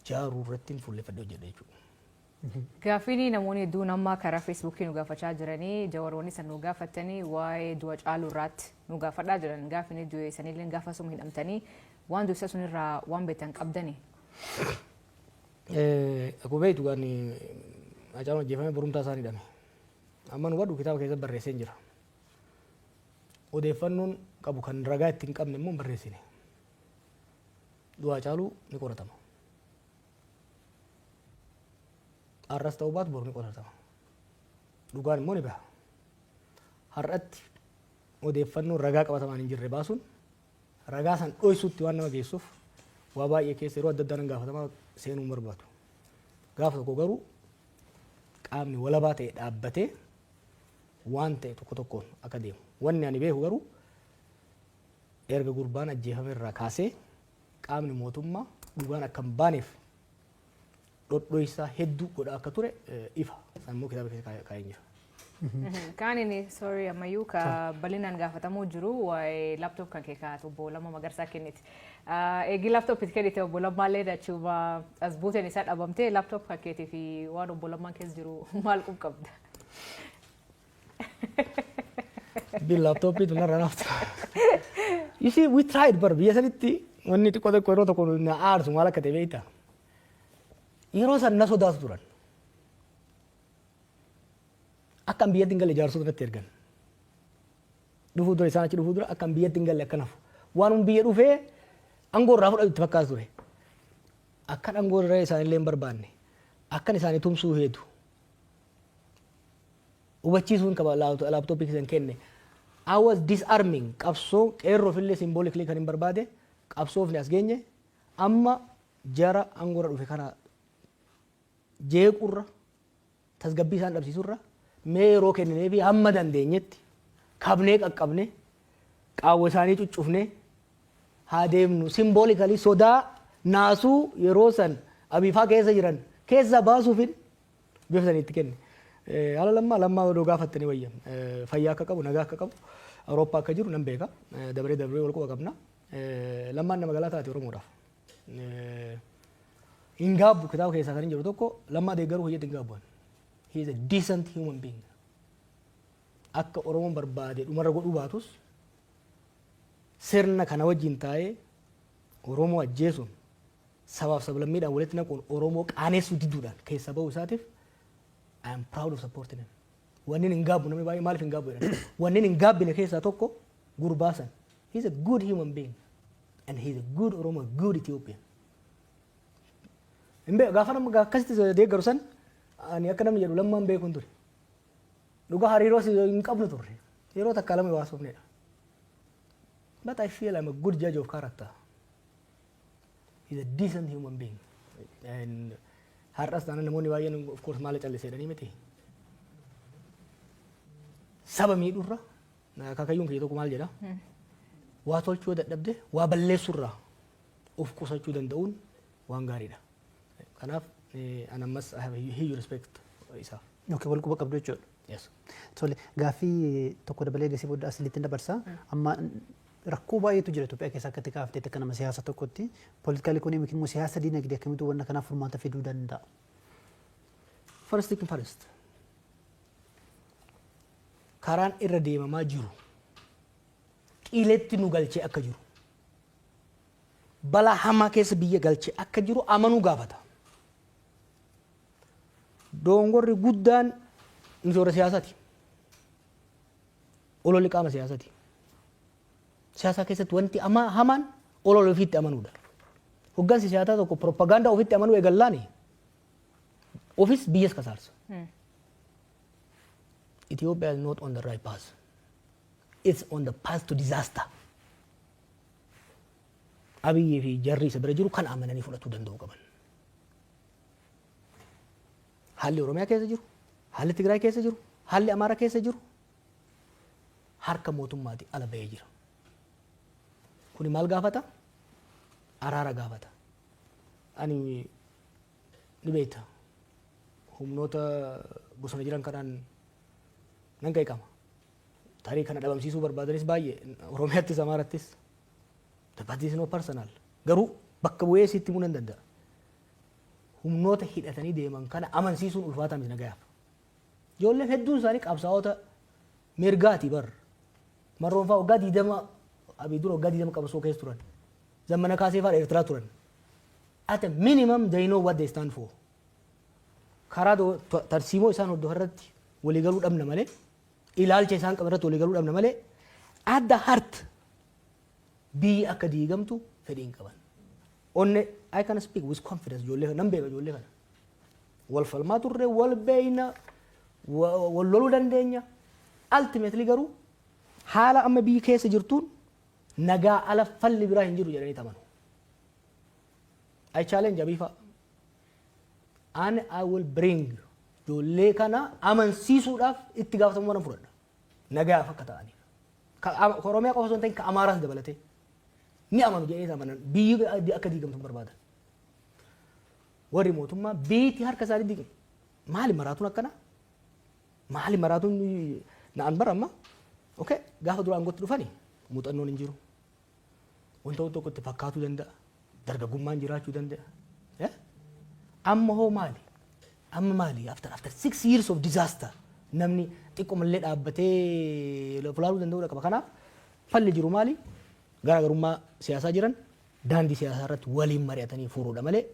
jaaruu irratti fuulleffadhee hojjedha jechuudha. Gaaffiin namoonni hedduun amma karaa Feesbuukii nu gaafachaa jiranii, Jawaroonni san nu gaafatanii, waa'ee du'a Caaluu irraatti nu gaafadhaa jiran. Gaaffiin du'e sanillee gaafa suma hidhamtanii, waan du'isa sunirraa waan beektan qabdani. Akkuma beektu, gaan Hacaaluun ajjeefamee borumtaa isaan hidhame. Amma nu hubadhu, kitaaba keessatti barreessee jira. Odeeffannoon qabu kan ragaa itti hin qabne immoo hin barreessine. Du'a Hacaaluu ni qoratama. Har'as ta'uu baatu boru ni qoratama. Dhugaan immoo ni baha. Har'atti odeeffannoo ragaa qabatamaan hin jirre baasuun ragaa san dhoysuutti waan nama geessuuf, waa baay'ee keessa yeroo adda addaa nan gaafatamaa, seenuu hin barbaadu. Gaafa tokko garuu qaamni walabaa ta'e dhaabbatee waan ta'e tokko tokkoon akka deemu. Wanni ani beeku garuu, erga gurbaan ajjeefame irraa kaasee qaamni mootummaa dhugaan akka hin baaneef Dhodhoisaa hedduu godhaa akka ture ifa. Sammuu kitaaba keessa kaa'een jira. Kaan inni, sorry, ammayyuu ka bal'inaan gaafatamuu jiru waa'ee laptop kan kee kaa'atu obbo Lammaa Magarsaa kenniti. Eegi laptop itti kennite, obbo Lammaallee achuma as buuteen isaa dhabamtee, laptop kan keetii fi waan obbo Lammaan keessa jiru maal qub qabda? Bil laptopii tun narra naaftu. You see, we tried bar biyya sanitti. Wanni xiqqoo xiqqoo yeroo tokko na aarsu maal akka ta'e beektaa? Yeroo san na sodaatu turan. Akka an biyyatti hin galle jaarsota natti ergan. Dhufuu dura, isaan achi dhufuu dura, akka an biyyatti hin galle akka nafu. Waan biyya dhufee aangoo irraa fudhatu itti fakkaatu ture. Akkan aangoo irra isaanillee hin barbaanne. Akkan isaanii tumsuu heetu. Hubachiisuun qaba laptopii keessan kenne. I was disarming qabsoo qeerroof illee symbolically kan hin barbaade. Qabsoofni as geenye amma jara aangoo irra dhufe kana jeequrra, tasgabbii isaan dhabsiisurra, mee yeroo kenninee fi hamma dandeenyetti kabnee qaqqabne qaawwa isaanii cuccufne haa deemnu, symbolically sodaa naasuu yeroo san abiifaa keessa jiran keessaa baasuufin bifa sanii itti kenne. Haala Lammaa, Lammaa odoo gaafattanii wayya. Fayyaa akka qabu, nagaa akka qabu, Awurooppaa akka jiru nan beeka. Dabaree dabaree wal quba qabna. Lammaan nama galaa taate Oromoodhaaf. Hin gaabbu, kitaaba keessaa kan hin jiru tokko Lammaa deeggaruu hojjetti hin gaabbu. He is a decent human being. Akka Oromoon barbaade dhumarra godhuu baatus, sirna kana wajjin taa'ee Oromoo ajjeesuun, sabaaf sablammiidhaan walitti naquun, Oromoo qaaneessuu diduudhaan keessaa bahuu isaatiif I am proud of supporting him. Wanni hin gaabbu, namni baay'ee maaliif hin gaabbu jedhan. Wanni hin gaabbine keessaa tokko gurbaa san. He is a good human being and he is a good Oromo, a good Ethiopian. Hin beeku, gaafa nama akkasitti deeggaru san ani akka namni jedhu Lammaan beekuun ture. Dhugaa hariiroo hin qabnu turre. Yeroo takka lama waasofnedha. But I feel I'm a good judge of character. He's a decent human being. And har'as taanaan namoonni baay'een of course maal callisee jedhanii miti. Saba miidhurra, akaakayyuun kiyya tokko maal jedha? Waa tolchuu dadhabde waa balleessurraa of qusachuu danda'uun waan gaariidha. Kanaaf an ammas I have a huge respect isaaf. Okay, wal quba qabdu jechuudha. Yes. Tole, gaaffii tokko dabalee gasii booda asilitti dabarsa. Amma rakkoo baay'eetu jira Itoophiyaa keessa. Akkatti kaafteetti, akka nama siyaasa tokkotti, political economy immoo siyaasa dinagdee akkamitti wanna kanaaf furmaata fiduu danda'a? First thing first. Karaan irra deemamaa jiru qiletti nu galchee akka jiru, balaa hamaa keessa biyya galchee akka jiru amanuu gaafata. Dongorri guddaan nuti warra siyaasaati. Ololli qaama siyaasaati. Siyaasa keessatti wanti hamaan olola ofiitti amanuudha. Hoggansi siyaasaa tokko propagaandaa ofitti amanuu eegallaani ofis biyyas kasaarsa. Ethiopia is not on the right path. It's on the path to disaster. Abiyyii fi jarri isa bira jiru kan amananii fudhatuu danda'uu qaban. Haalli Oromiyaa keessa jiru, haalli Tigraay keessa jiru, haalli Amaaraa keessa jiru harka mootummaati ala bahee jira. Kuni maal gaafata? Araara gaafata. Ani ni beekta, humnoota bosona jiran kanaan nan qeeqama. Tarii kana dhabamsiisuu barbaadanis baay'ee Oromiyaattis Amaarattis. But this is not personal. Garuu bakka bu'ee sitti himuu nan danda'a. Humnoota hidhatanii deeman kana amansiisuun ulfaataa miti nagayaaf. Ijoolleen hedduun isaanii qabsaa'ota mirgaati bar. Marroon fa'aa waggaa 20, Abiy dura waggaa 20 qabsoo keessa turan. Zammana Kaasee fa'aa Eertiraa turan. At a minimum they know what they stand for. Karaa tarsiimoo isaan hordofan irratti waliigaluu dhabna malee, ilaalcha isaan qaban irratti waliigaluu dhabna malee, at the heart biyyi akka diigamtu fedhii hin qaban. Onne I can speak with confidence, ijoollee kana nan beeka, ijoollee kana. Wal falmaa turre, wal beeyna, wal loluu dandeenya. Ultimately garuu haala amma biyyi keessa jirtuun nagaa ala falli biraa hin jiru jedhanii amanu. I challenge Abiy fa'a. And I will bring ijoollee kana amansiisuudhaaf itti gaafatamummaa nan fudhadha. Nagaaf akka ta'aniif. Ka Oromiyaa qofa osoo hin ta'in ka Amaaraas dabalatee. Ni amanu jedhanii amanan, biyyi akka diigamtu hin barbaadan. Warri mootummaa biitii harka isaanii diqe. Maali maraatuun akkana? Maali maraatuun na'an bara amma? Okay, gaafa dura aangootti dhufani muuxannoon hin jiru. Wanta tokko itti fakkaatuu danda'a. Dargaggummaan jiraachuu danda'a. Amma hoo maali? Amma maali? After 6 years of disaster, namni xiqqoomallee dhaabbatee fulaaluu danda'uu qaba. Kanaaf falli jiru maali? Garaagarummaa siyaasaa jiran daandii siyaasaa irratti waliin mari'atanii furuudha malee,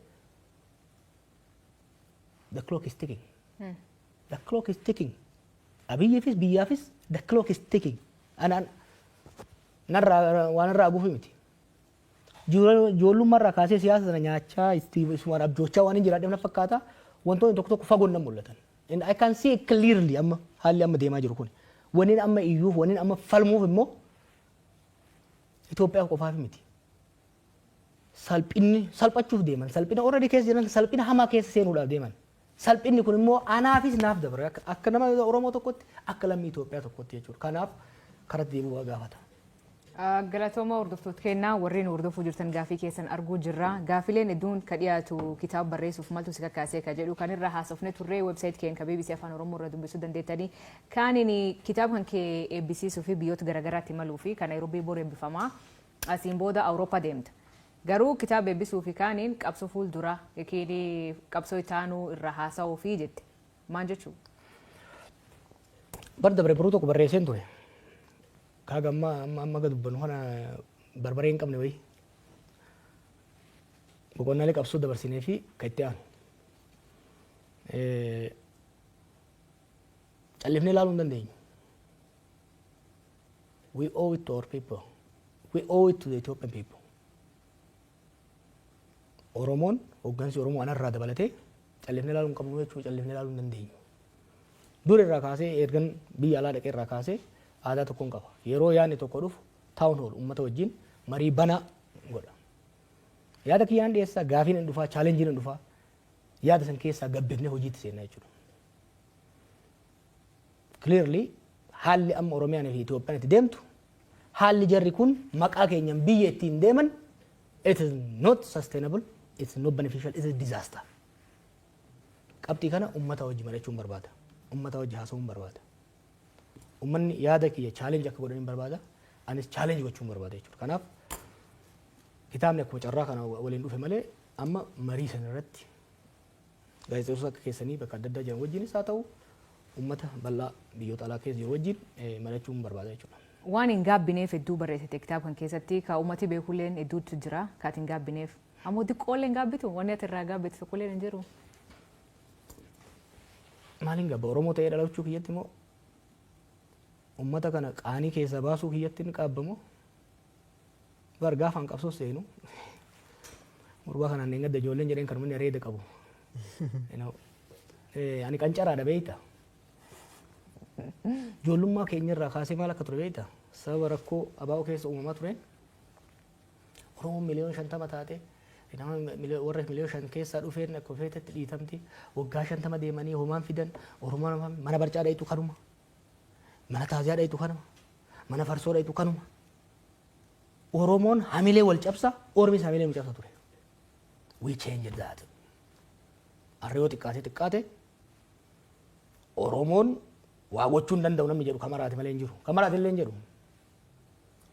the clock is ticking. The clock is ticking. Abiyyiifis biyyaafis the clock is ticking. Anaan narraa waan irraa aguufi miti. Ijoollummaa irraa kaasee siyaasa sana nyaachaa, isumaan abjoochaa waan hin jiraadheef na fakkaata. Wantoonni tokko tokko fagoon nan mul'atan. And I can see clearly amma haalli amma deemaa jiru kun. Wanni amma iyyuuf, wanni amma falmuuf immoo Itoophiyaa qofaaf miti. Salphinni salphachuuf deeman. Salphina already keessa jiran, salphina hamaa keessa seenuudhaaf deeman. Salphinni kun immoo anaafis naaf dabra, akka nama Oromoo tokkotti, akka lammii Itoophiyaa tokkotti jechuudha. Kanaaf karatti deebi'uu gaafata. Galatooma, hordoftoota kennaa warreen hordofuu jirtan, gaafii keessan arguu jirra. Gaafileen hedduun ka dhiyaatu kitaaba barreessuuf maaltu si kakaasee ka jedhu kan irra haasofne turre. Website keenya ka BBC Afaan Oromoo irra dubbisuu dandeettanii. Kaaniin kitaaba kan kee eebbisiisuu fi biyyoota garaagaraatti imaluu fi kan Naayiroobii bor eebbifamaa, asiin booda Awurooppaa deemta. Garuu kitaaba eebbisuu fi kaaniin qabsoo fuuldura yookiin qabsoo itaanuu irra haasa'uu fi jette. Maal jechuu? Bar dabre baruu tokko barreesseen ture. Kaaga amma amma amma gad dubbannu kana barbaree hin qabne wayii. Boqonnaalee qabsoo dabarsinee fi kan itti aanu. Callifnee ilaaluu hin dandeenyu. We owe it to our people. We owe it to the Ethiopian people. Oromoon, hooggansi Oromoo anarraa dabalatee, callifnee ilaaluu hin qabnu jechuudha, callifnee ilaaluu hin dandeenyu. Dur irraa kaasee, ergan biyya alaa dhaqee irraa kaasee, aadaa tokkoon qaba. Yeroo yaadni tokko dhufu town hall, uummata wajjin marii banaa godha. Yaada kiyyaan dhiyeessaa, gaafiin hin dhufaa, challengeiin hin dhufaa. Yaada san keessaa gabbifnee hojiitti seenna jechuudha. Clearly haalli amma Oromiyaan fi Itoophiyaan itti deemtu, haalli jarri kun maqaa keenyan biyya ittiin deeman, it is not sustainable, it is not beneficial, it is disaster. Qabxii kana uummata wajji mari'achuun barbaada. Uummata wajji haasa'uun barbaada. Uummanni yaada kiyya challenge akka godhan barbaada. Anis challenge gochuun barbaada jechuudha. Kanaaf kitaabni akkuma carraa kana waliin dhufe malee, amma marii sana irratti gaazexeessota akka keessanii bakka adda addaa jiran wajjinis haa ta'u, uummata bal'aa biyyoota alaa keessa jiru wajjin mari'achuun barbaada jechuudha. Waan hin gaabbineef hedduu barreessite kitaaba kan keessatti, ka uummati beekulleen hedduutu jira ka ati hin gaabbineef. Ammoo xiqqoollee hin gaabbitu, wanni ati irraa gaabbitu tokkollee hin jiru. Maaliin gaabba? Oromoo ta'ee dhalachuu kiyyatti immoo, uummata kana qaanii keessaa baasuu kiyyatti ni qaabbamoo? Bar gaafaan qabsoo seenu gurbaa kanaan hin gadda ijoolleen jedheen kan inni areeda qabu. Ani qancaraadha beeyta. Ijoollummaa keenya irraa kaasee maal akka ture beeyta? Sababa rakkoo abaa'oo keessa uumamaa tureen, Oromoon 50 miliyoona taate, nama warra 5 miliyoona keessaa dhufeen akka feetetti dhiitamti. Waggaa 50 deemanii homaan fidan. Oromoon mana barcaa dhayitu kanuma. Mana taaziyaa dhayitu kanuma. Mana farsoo dhayitu kanuma. Oromoon hamilee wal cabsa, Ormis hamilee nu cabsa ture. We changed that. Har'a yoo xiqqaate xiqqaate Oromoon waa gochuu hin danda'u namni jedhu kamaraati malee hin jiru. Kamaraati illee hin jedhu.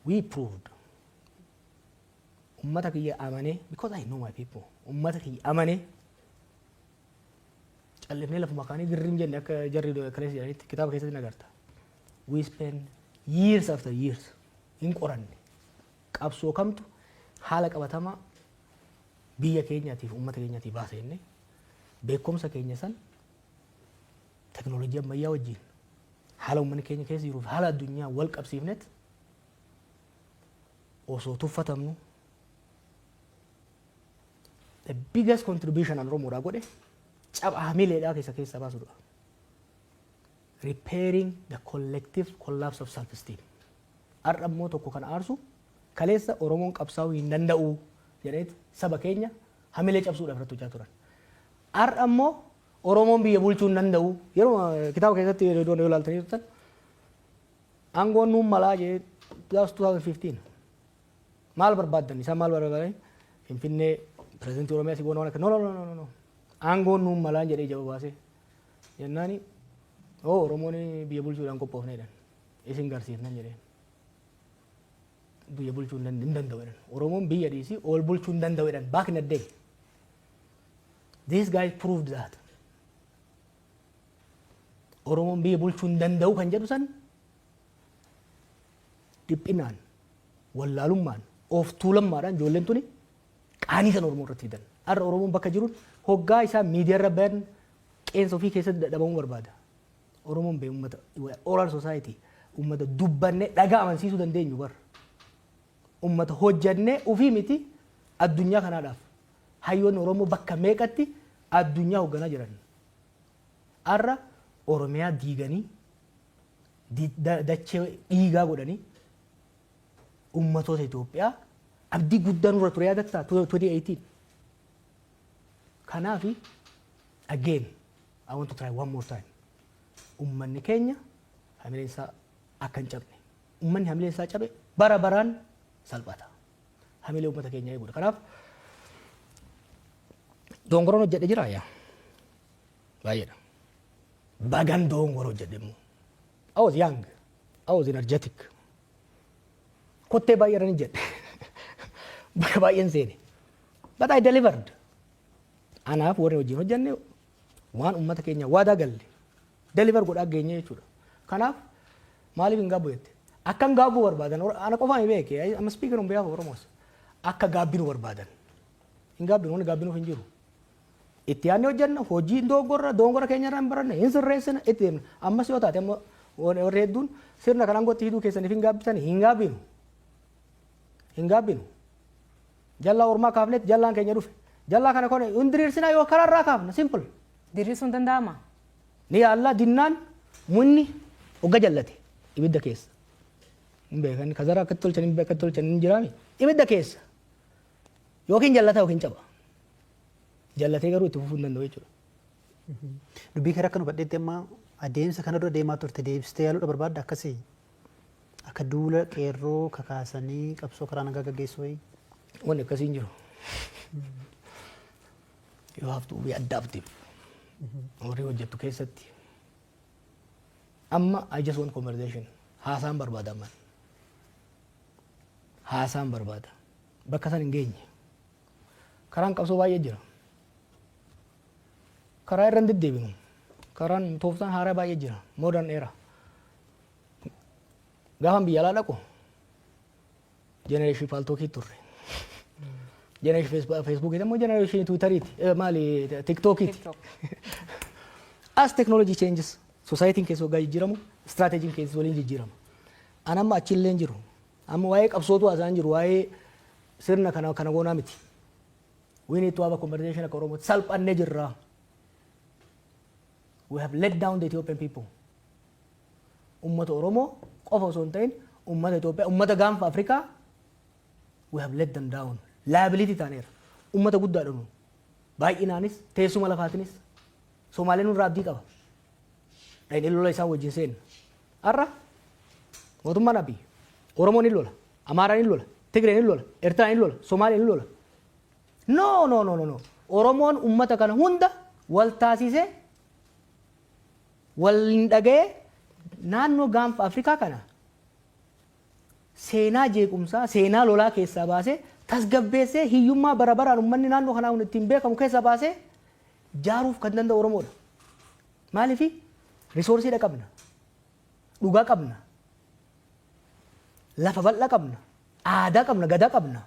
We proved. Ummata kiyya amanee, because I know my people. Ummata kiyya amanee callifnee lafuma kaanii girriin jenne, akka jarri kaleessa jedhanitti kitaaba keessatti nagarta. We spend years after years hin qoranne. Qabsoo kamtu haala qabatamaa biyya keenyaatiif, uummata keenyaatiif baasa jennee, beekumsa keenya san teknoolojii ammayyaa wajjin, haala uummanni keenya keessa jiruuf haala addunyaa wal qabsiifnet, osoo tuffatamnu, the biggest contribution an Oromoodhaa godhe caba hamileedhaa keessa keessaa baasudha. Repairing the collective collapse of self-esteem. Har'a immoo tokko kan aarsu, kaleessa Oromoon qabsaa'uu hin danda'u jedheet saba keenya hamilee cabsuudhaaf irratti hojjaa turan. Har'a immoo Oromoon biyya bulchuu hin danda'u. Yeroo kitaaba keessatti yeroo yoo ilaaltanii turtan, aangoon nuun malaa jee, that was 2015. Maal barbaaddan? Isaan maal barbaadan? Finfinnee, pirezidantii Oromiyaa si goona, waan akka, no, no, no, no, no. Aangoon nuun malaan jedhee ija baasee jennaani, oo Oromoon biyya bulchuudhaan qophoofne jedhan. Isin garsiifnan jedheen. Biyya bulchuu hin danda'u jedhan. Oromoon biyya dhiisii ol bulchuu hin danda'u jedhan back in the day. These guys proved that. Oromoon biyya bulchuu hin danda'u kan jedhu san dhiphinaan, wallaalummaan, of tuulammaadhaan ijoolleen tuni qaanii san Oromoo irratti fidan. Har'a Oromoon bakka jiruun hoggaa isaa miidiyaa irra bayan qeensa ofii keessatti dadhabamuu barbaada. Oromoon bee uummata oral society, uummata dubbannee dhagaa amansiisuu dandeenyu bar. Uummata hojjannee ofii miti, addunyaa kanaadhaaf. Hayyoonni Oromoo bakka meeqatti addunyaa hoogganaa jiran. Har'a Oromiyaa diiganii, dachee dhiigaa godhanii, ummatoota Itoophiyaa abdii guddaa nurra ture, yaadattaa 2018. Kanaafi again I want to try one more time. Ummanni keenya hamileen isaa akka hin cabne. Ummanni hamileen isaa cabe bara baraan salphata. Hamilee uummata keenyaa eeguudha. Kanaaf dongoroon hojjedhe jira yaa. Baay'eedha. Bagan dongoro hojjedhe immoo. I was young. I was energetic. Kottee baay'ee irra ni jedhe. Bakka baay'een seene. But I delivered. Anaaf warri wajjin hojjenne waan uummata keenya waadaa galle deliver godhaa geenye jechuudha. Kanaaf maaliif hin gaabbu jette? Akka hin gaabbuu barbaadan ana qofaan hin beeke. I'm speaking on behalf of Oromos. Akka gaabbinu barbaadan. Hin gaabbinu, wanni gaabbinuuf hin jiru. Itti yaadnee hojjenna, hojii dongorra dongora keenya irraa hin baranne, hin sirreessina, itti deemna. Ammas yoo taate amma warri hedduun sirna kanaan gotti hidhuu keessaniif hin gaabbisan, hin gaabbinu. Hin gaabbinu. Jallaa ormaa kaafnetti jallaan keenya dhufe. Jallaa kana kone hin diriirsinaa yoo karaarraa kaafna, simple. Diriirsuun danda'ama? Ni yaallaa. Dinnaan munni hogga jallate ibidda keessa. Hin beekan, kazara akkatti tolchan hin akkatti tolchan hin jiraami. Ibidda keessa. Yookiin jallata yookiin caba. Jallatee garuu itti fufuu hin danda'u jechuudha. Dubbii kee akka nu badheetti amma adeemsa kana dura deemaa turte deebistee yaaluudha barbaadda, akkasii? Akka duula qeerroo kakaasanii qabsoo karaa nagaa gaggeessuu wayii. Wanni akkasii hin jiru. You have to be adaptive. Horii hojjettu keessatti. Amma I just want conversation. Haasaan barbaada amman. Haasaan barbaada. Bakka san hin geenye. Karaan qabsoo baay'ee jira. Karaa irra hin deddeebinu. Karaan tooftaan haaraa baay'ee jira. Modern era. Gaafan biyya alaa dhaqu generation Paltalkii turre. Generation Facebookii immoo generation Twitteriiti. Maali, TikTokiiti. TikTok. As technology changes, societyin keessa waggaa jijjiiramu, strategyin keessa waliin jijjiirama. An amma achillee hin jiru. Amma waa'ee qabsootu haasa'an jiru, waa'ee sirna kana kana goonaa miti. We need to have a conversation akka Oromootti. Salphannee jirra. We have let down the Ethiopian people. Ummata Oromoo qofa osoo hin ta'in ummata Itoophiyaa, ummata gaanfa Afrikaa we have let them down. Liability taaneera. Ummata guddaadha nu. Baay'inaanis teessuma lafaatinis Somaaleen nurraa abdii qaba. Dhaqnee lola isaan wajjin seenna. Har'a mootummaan Abiy Oromoon hin lola, Amaaraan hin lola, Tigreen hin lola, Eertiraan hin lola, Somaaleen hin lola. No, no, no, no, no. Oromoon ummata kana hunda wal taasisee, wal hin dhaga'ee, naannoo gaanfa Afrikaa kana seenaa jeequmsaa, seenaa lolaa keessaa baasee, tasgabbeessee, hiyyummaa bara baraan uummanni naannoo kanaa kun ittiin beekamu keessaa baasee jaaruuf kan danda'u Oromoodha. Maaliifi resourceiidha qabna, dhugaa qabna, lafa bal'aa qabna, aadaa qabna, gadaa qabna.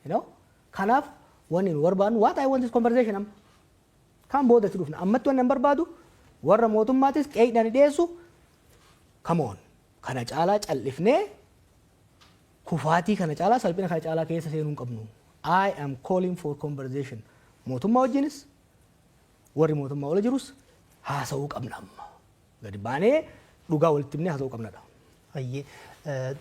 You know? Kanaaf wanni nu barbaadnu, what I want is conversation amma. Kan boodatti dhufna. Ammatti wanni an barbaadu warra mootummaatis qeeqdhaan dhiyeessu, come on. Kana caalaa callifnee kufaatii kana caalaa, salphina kana caalaa keessa seenuu hin qabnu. I am calling for conversation. Mootummaa wajjinis warri mootummaa ola jirus haasa'uu qabna amma. Gadi baanee dhugaa walitti himnee haasa'uu qabnadha. Ayyee,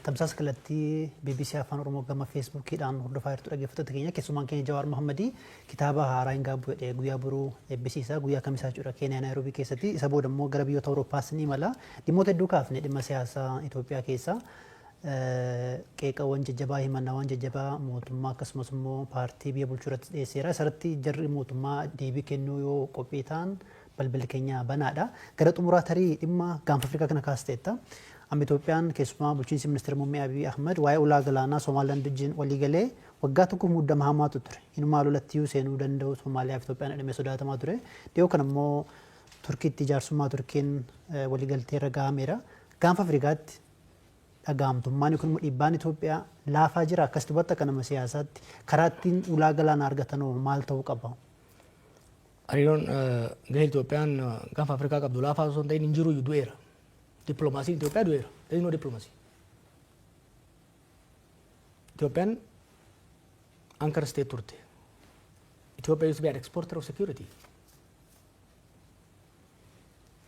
tamsaasa kallattii BBC Afaan Oromoo gama Facebookiidhaan hordofaa jirtu, dhaggeeffattoota keenya. Keessumaan keenya Jawaar Mohammadii kitaaba haaraa hin gaabbu jedhee guyyaa boruu eebbisiisa, guyyaa kamisaa jechuudha, Keeniyaa Naayiroobii keessatti. Isa booda immoo gara biyyoota Awurooppaas ni imala. Dhimmoota hedduu kaafne, dhimma siyaasaa Itoophiyaa keessaa. Qeeqawwan jajjabaa, himannaawwan jajjabaa mootummaa akkasumas immoo paartii biyya bulchuu irratti dhiyeesseera. Isarratti jarri mootummaa deebii kennuu yoo qophii ta'an balballi keenya banaadha. Gara xumuraa tarii dhimma Gaanfa Afrikaa kana kaasteetta. Amma Itoophiyaan, keessumaa bulchiinsi ministeera muummee Abiy Ahmed, waa'ee ulaa galaanaa Somaalilaand wajjin walii galee waggaa tokko muddama hamaatu ture. Inumaa lolattiyuu seenuu danda'u Somaaliyaa fi Itoophiyaan jedhamee sodaatamaa ture. Dhiyoo kana immoo Turkiitti jaarsummaa Turkiin waliigaltee irra gahameera. Gaanfa Afrikaatti dhagahamtummaan yookiin immoo dhiibbaan Itoophiyaa laafaa jira. Akkasitti hubatta akka nama siyaasaatti, karaa ittiin ulaa galaanaa argatanoo maal ta'uu qaba? Hariiroon gahee Itoophiyaan Gaanfa Afrikaa qabdu laafaa osoo hin ta'in hin jiru, du'eera. Dippiloomaasiin Itoophiyaa du'eera. There is no diplomacy. Itoophiyaan anchor state turte. Ethiopia used to be an exporter of security.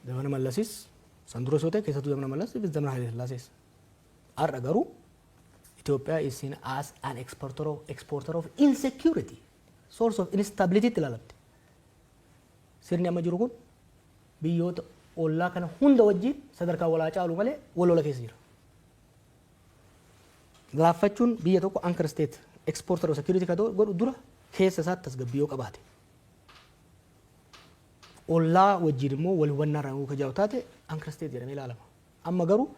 Zamana Mallasis san dura osoo ta'e, keessattuu zamana Mallas fi zamana Haile Sillaasees. Har'a garuu Ethiopia is seen as an exporter of insecurity, source of instability itti ilaalamte. Sirni amma jiru kun biyyoota ollaa kana hunda wajjin sadarkaa walaa caalu malee wal lola keessa jira. Laaffachuun biyya tokko anchor state exporter of security kan godhu dura keessa isaatti tasgabbii yoo qabaate. Ollaa wajjin immoo wal hubannaa irraa yoo kajaa'u taate anchor state jedhamee ilaalama. Amma garuu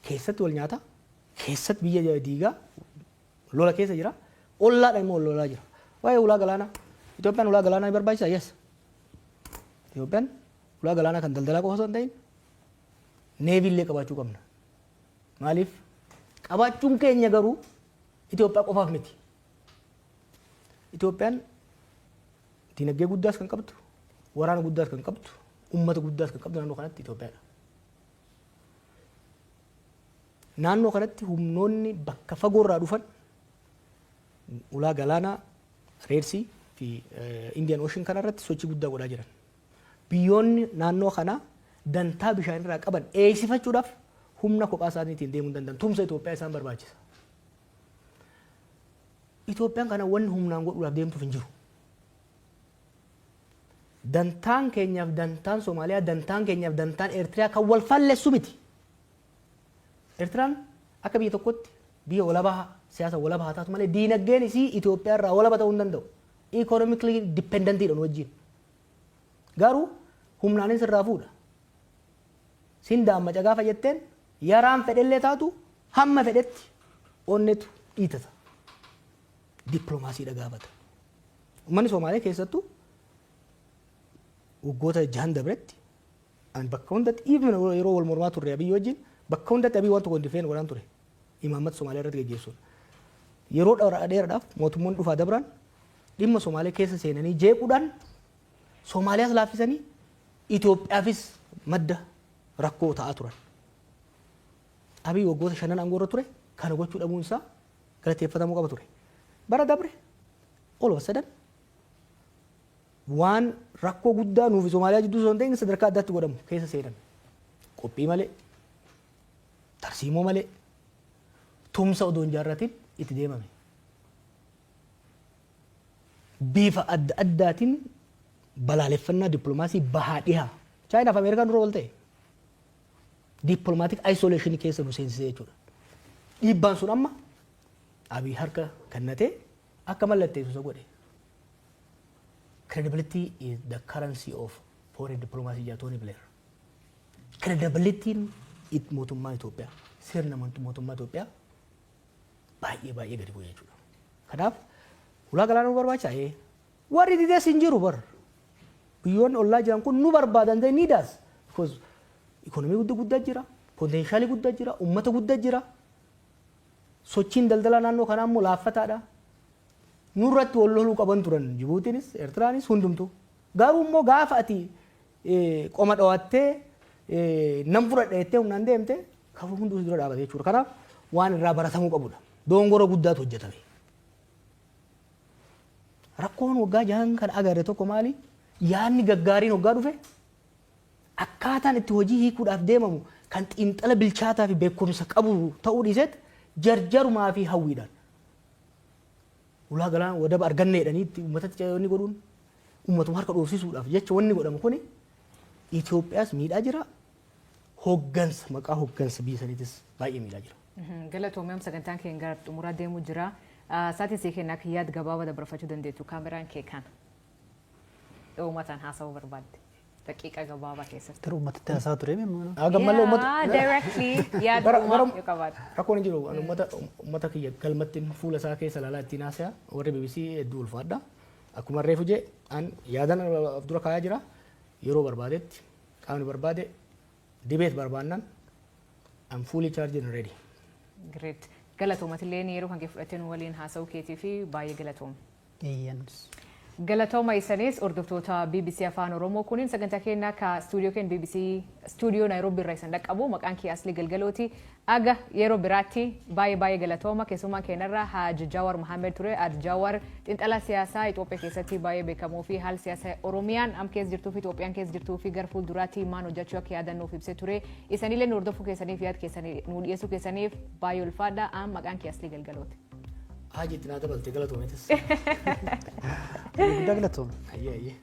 keessatti wal nyaata, keessatti biyya diigaa lola keessa jira, ollaadhaan immoo wal lolaa jira. Waa'ee ulaa galaanaa, Itoophiyaan ulaa galaanaa ni barbaachisaa? Yes. Itoophiyaan ulaa galaanaa kan daldalaa qofa osoo hin ta'in navy illee qabaachuu qabna. Maaliif? Qabaachuun keenya garuu Itoophiyaa qofaaf miti. Itoophiyaan dinagdee guddaas kan qabdu, waraana guddaas kan qabdu, uummata guddaas kan qabdu naannoo kanatti Itoophiyaadha. Naannoo kanatti humnoonni bakka fagoorraa dhufan ulaa galaanaa Red Sea fi Indian Ocean kanarratti sochii guddaa godhaa jiran. Biyyoonni naannoo kanaa dantaa bishaanirraa qaban eegsifachuudhaaf humna kophaa isaaniitiin deemuu hin danda'an. Tumsa Itoophiyaa isaan barbaachisa. Itoophiyaan kana wanni humnaan godhuudhaaf deemtuuf hin jiru. Dantaan keenyaaf dantaan Somaaliyaa, dantaan keenyaaf dantaan Eertiriyaa kan wal fallessu miti. Eertiraan akka biyya tokkotti biyya walabaa, siyaasa walabaa haa taatu malee, diinagdeen isii Itoophiyaa irraa walaba ta'uu hin danda'u. Economically dependentiidha nu wajjin. Garuu humnaanis irraa fuudha. Sin daammaca gaafa jetteen yaraan fedhellee taatu hamma fedhetti onnetu dhiitata. Dippiloomaasiidha gaafata. Uummanni Somaalee keessattuu waggoota 6n dabretti ani bakka hundatti, even yeroo wal mormaa turre Abiyyi wajjin, bakka hundatti Abiyyi waan tokko hin defend godhaan ture. Imaammata Somaaliyaa irratti geggeessuudha. Yeroo dheeraadhaaf mootummoonni dhufaa dabraan dhimma Somaalee keessa seenanii jeequudhaan Somaaliyaas laaffisanii Itoophiyaafis madda rakkoo ta'aa turan. Abiyyi waggoota 5n aangoo irra ture kana gochuu dhabuun isaa galateeffatamuu qaba ture. Bara dabre all of a sudden waan rakkoo guddaa nuufi Somaaliyaa jidduu osoo hin ta'in sadarkaa addaatti godhamu keessa seenan. Qophii malee, tarsiimoo malee, tumsa odoo hin jaarratin itti deemame. Bifa adda addaatiin balaaleffannaa dippiloomaasii bahaa dhihaa. Chaayinaaf Ameerikaan dura wal ta'e. Diplomatic isolation keessa nu seensisee jechuudha. Dhiibbaan sun amma Abiy harka kennatee akka mallatteessu isa godhe. "Credibility is the currency of foreign diplomacy" jedha Tony Blair. Credibilityin mootummaa Itoophiyaa, sirna mootummaa Itoophiyaa baay'ee baay'ee gadi bu'e jechuudha. Kanaaf ulaa galaana nu barbaachisaa? Ee. Warri didees hin jiru bar. Biyyoonni ollaa jiran kun nu barbaadan, they need us. Because ikonomii guddaa guddaa jira, potentialii guddaa jira, uummata guddaa jira. Sochiin daldalaa naannoo kanaa immoo laaffataadha. Nurratti wal loluu qaban turan Jibuutiinis, Eertiraanis, hundumtuu. Garuu immoo gaafa ati qoma dhawattee nam fudhadha jettee humnaan deemte kafa hunduu dura dhaabate jechuudha. Kanaaf waan irraa baratamuu qabudha. Dongora guddaatu hojjetame. Rakkoon waggaa 6n kan agarre tokko maali? Yaadni gaggaariin waggaa dhufe akkaataan itti hojii hiikuudhaaf deemamu kan xiinxala bilchaataa fi beekumsa qabu ta'uu dhiiseet jarjarumaa fi hawwiidhaan. Ulaa galaana wadaba arganne jedhanii itti uummatatti wanni godhuun uummatuma harka dhoofsisuudhaaf jecha wanni godhamu kuni Itoophiyaas miidhaa jira. Hoggansa, maqaa hoggansa biyya saniitis baay'ee miidhaa jira. Galatoomii, sagantaan keenya gara xumuraa deemuu jira. Sa'aatiin sii kennaa akka yaada gabaabaa dabarfachuu dandeettu, kaameraan kee kana. Uummataan haasa'uu barbaadde. Daqiiqa gabaabaa keessatti. Garuu uummatatti haasaa ture mimmuna. Gammallee uummata. Directly yaada uumaa yoo qabaate. Rakkoon hin jiru. Ani uummata kiyya galmatti fuula isaa keessa ilaalaa ittiin haasaya. Warri BBC hedduu ulfaadha. Akkuma reefu jee, an yaadan of dura kaayaa jira. Yeroo barbaadetti qaamni barbaade debate barbaannan, I'm fully charged and ready. Great. Galatoomatillee yeroo kan kee fudhattee nu waliin haasa'uu keetii fi baay'ee galatooma. Eeyyanis. Galatooma isanis, hordoftoota BBC Afaan Oromoo, kunin sagantaa keenya ka stuudiyoo keenya BBC stuudiyoo Naayiroobii irraa isin dhaqqabu. Maqaan kiyya Aslii Galgalooti. Aga yeroo biraatti baay'ee baay'ee galatooma. Keessummaan keenyarra Haji Jawar Mohammed ture. Haji Jawar xiinxalaa siyaasaa Itoophiyaa keessatti baay'ee beekamoo fi haala siyaasaa Oromiyaan am keessa jirtuu fi Itoophiyaan keessa jirtuu fi gara fuulduraatti maal hojjechuu akka yaadannuuf ibsee ture. Isanillee nu hordofuu keessaniif, yaada keessanii nu dhiyeessuu keessaniif baay'ee ulfaadha. Am maqaan kiyya Aslii Galgalooti. Haji itti naa dabalte, galatoometis. Guddaa galatooma. Ayyee ayyee.